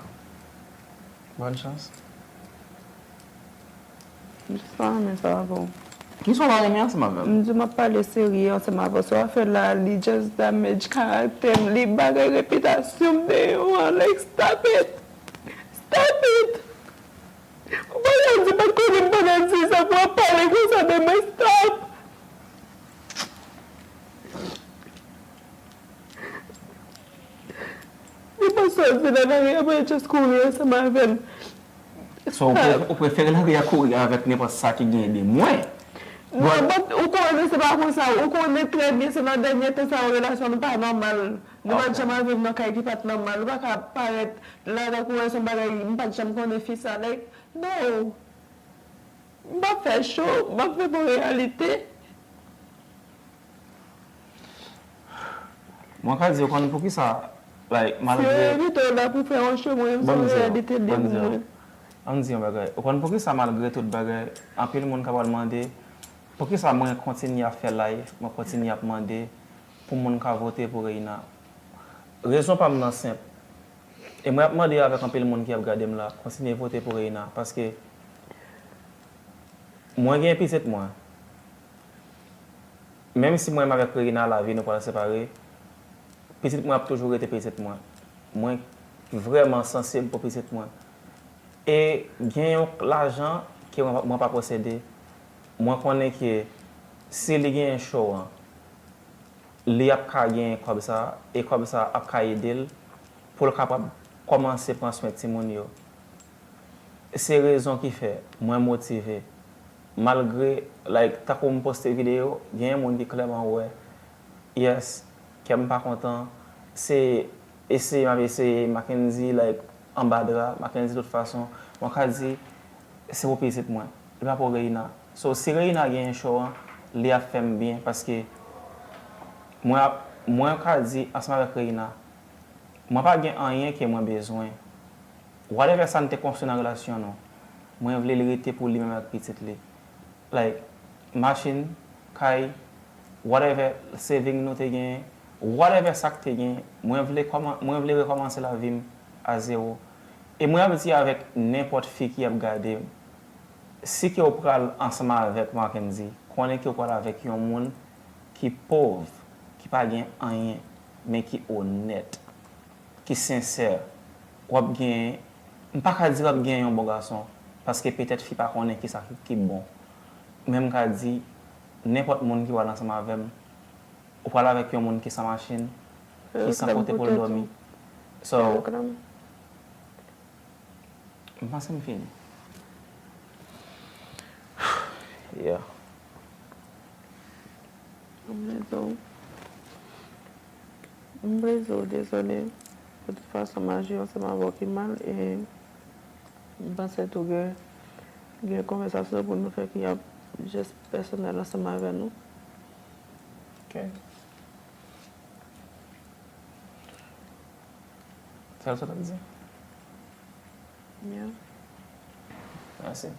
bòn chans. M jis pa renmen sa avè w. Kisa w pa renmen ansanm avè m? M di w m ap pale serye ansanm avè w. Sa w ap fè la, li just damage karaktè m, li bagay repitasyon m deyò an. Like, stop it! Stop it! Ou pa ka di pa t konnen m pandan di sa pou w ap pale konsa de mwen, stop! Nenpòt sa w di nan lari a, mwen just kouri ansanm avè l. So, ou pre-, ou prefere lari a kouri avèk nenpòt sa ki genyen de mwen? Non, but ou konnen se pa konsa. Ou konnen trè byen se nan dènye tan sa yo relasyon nou pa nòmal. Nou pa t janm ap viv nan kay ki pa t nòmal. Ou pa ka parèt la tankou wè se yon bagay, m pa t janm konnen fi sa. Like, no. M p ap fè cho, m ap fè pou reyalite. Mwen ka di w konn poukisa, like, malgre. Si yo envite w la pou fè yon cho, mwen menm se yon reyalite li pou mwen. Ann di yon bagay. Ou konn poukisa malgre tout bagay, anpil moun ka pral mande, poukisa mwen kontinye ap fè live, mwen kontinye ap mande pou moun ka vote pou Reina. Rezon pa m nan senp. E mwen ap mande avèk anpil moun ki ap gade m la, kontinye vote pou Reina, paske mwen gen pitit mwen. Menm si mwen menm avèk Reina, lavi nou pral separe, pitit mwen ap toujou rete pitit mwen. Mwen vrèman sansib pou pitit mwen. E gen yon lajan ke mwen, mwen pa posede. Mwen konnen ke si li genyen show an, li ap ka genyen kòb sa, e kòb sa ap ka ede l pou l kapab kòmanse pran swen timoun yo. Se rezon ki fè mwen motive. Malgre, like, tankou m poste videyo, genyen moun ki klèman wè, yes, kè m pa kontan, se eseye m ap eseye, Mackendy, like, anba dra, Mackendy, tout fason, mwen ka di, se pou pitit mwen, li pa pou Reina. So, si Reina genyen show an, li ap fè m byen, paske mwen ap, mwen ka di, ansanm avèk Reina, mwen pa gen anyen ke mwen bezwen. Whatever sa n te konstwi nan relasyon nou, mwen vle li rete pou li menm ak pitit li. Like, machin, kay, whatever saving nou te genyen, whatever sa k te genyen, mwen vle kòman-, mwen vle rekòmanse lavi m a zewo. E mwen ap di avèk nenpòt fi ki ap gade m, si ke w pral ansanm avèk Mackendy, konnen ke w pral avèk yon moun ki pòv, ki pa gen anyen, men ki onèt, ki sensè, w ap gen, m pa ka di w ap gen yon bon gason, paske petèt fi pa konnen kisa ki, ki bon. Men m ka di, nenpòt moun ki pral ansanm avè m, ou pral avèk yon moun ki san machin, ki san kote pou l dòmi. So, m panse m fini. Yeah. M vle di w, m vle di w dezole. De tout fason, m aji ansanm avè w ki mal e m panse tou gen, gen konvèsasyon pou nou fè ki ap just pèsonèl ansanm avè nou. Ok. Sèl sa w t ap di? Yeah. Mèsi.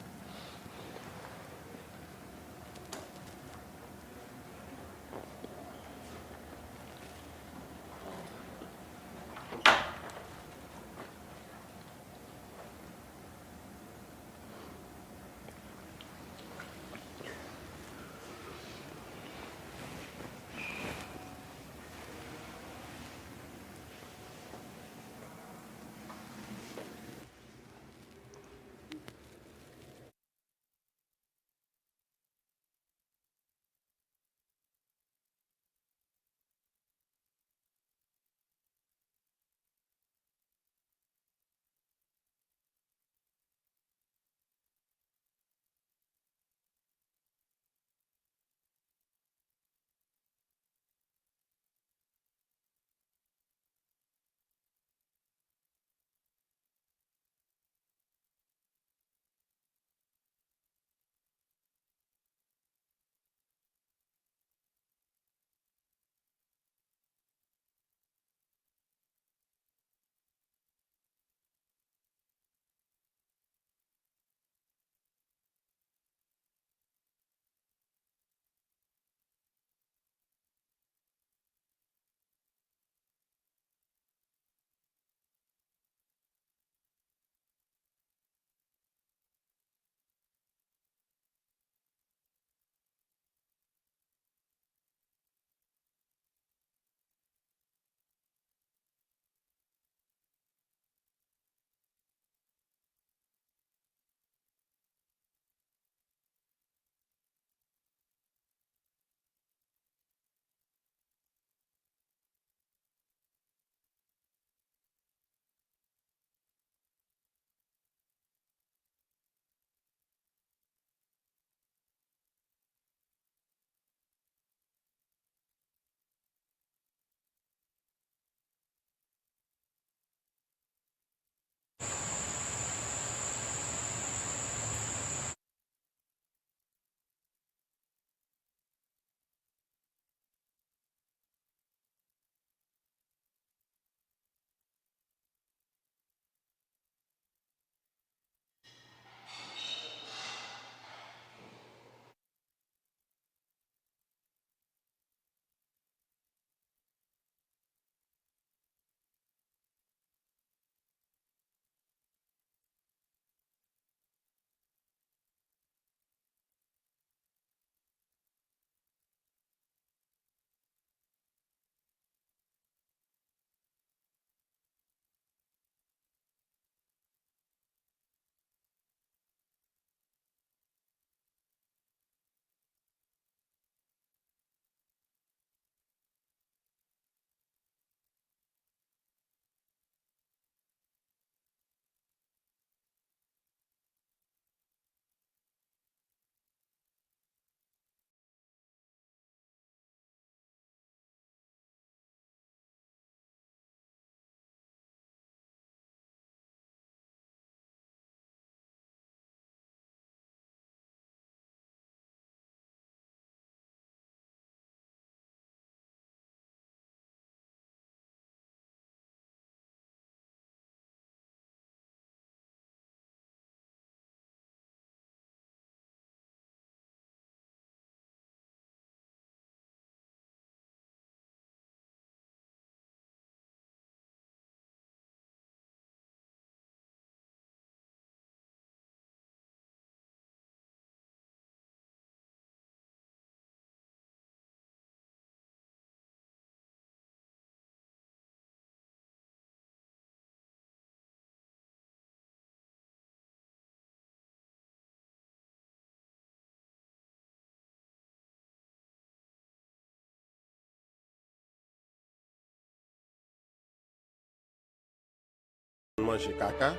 Manje kaka,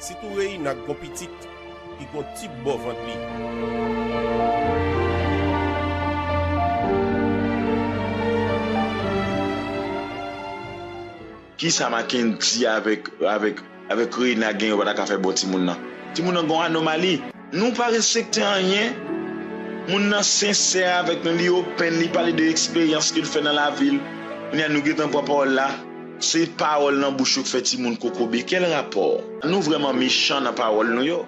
sitou Reyina k gon pitit ki gon tip bò vant li. Kisa Mackendy avèk avèk avèk Reyina gen yo pa ta ka fè bon timoun nan? Timoun nan gon anomali. Nou pa respekte anyen. Moun nan sensè avèk nou, li open, li pale de eksperyans ke l fè nan lavi l. Kounye a nou gentan pran pawòl la. Se pawòl nan bouch yo k fè timoun kokobe. Kèl rapò? Nou vrèman mechan nan pawòl nou yo.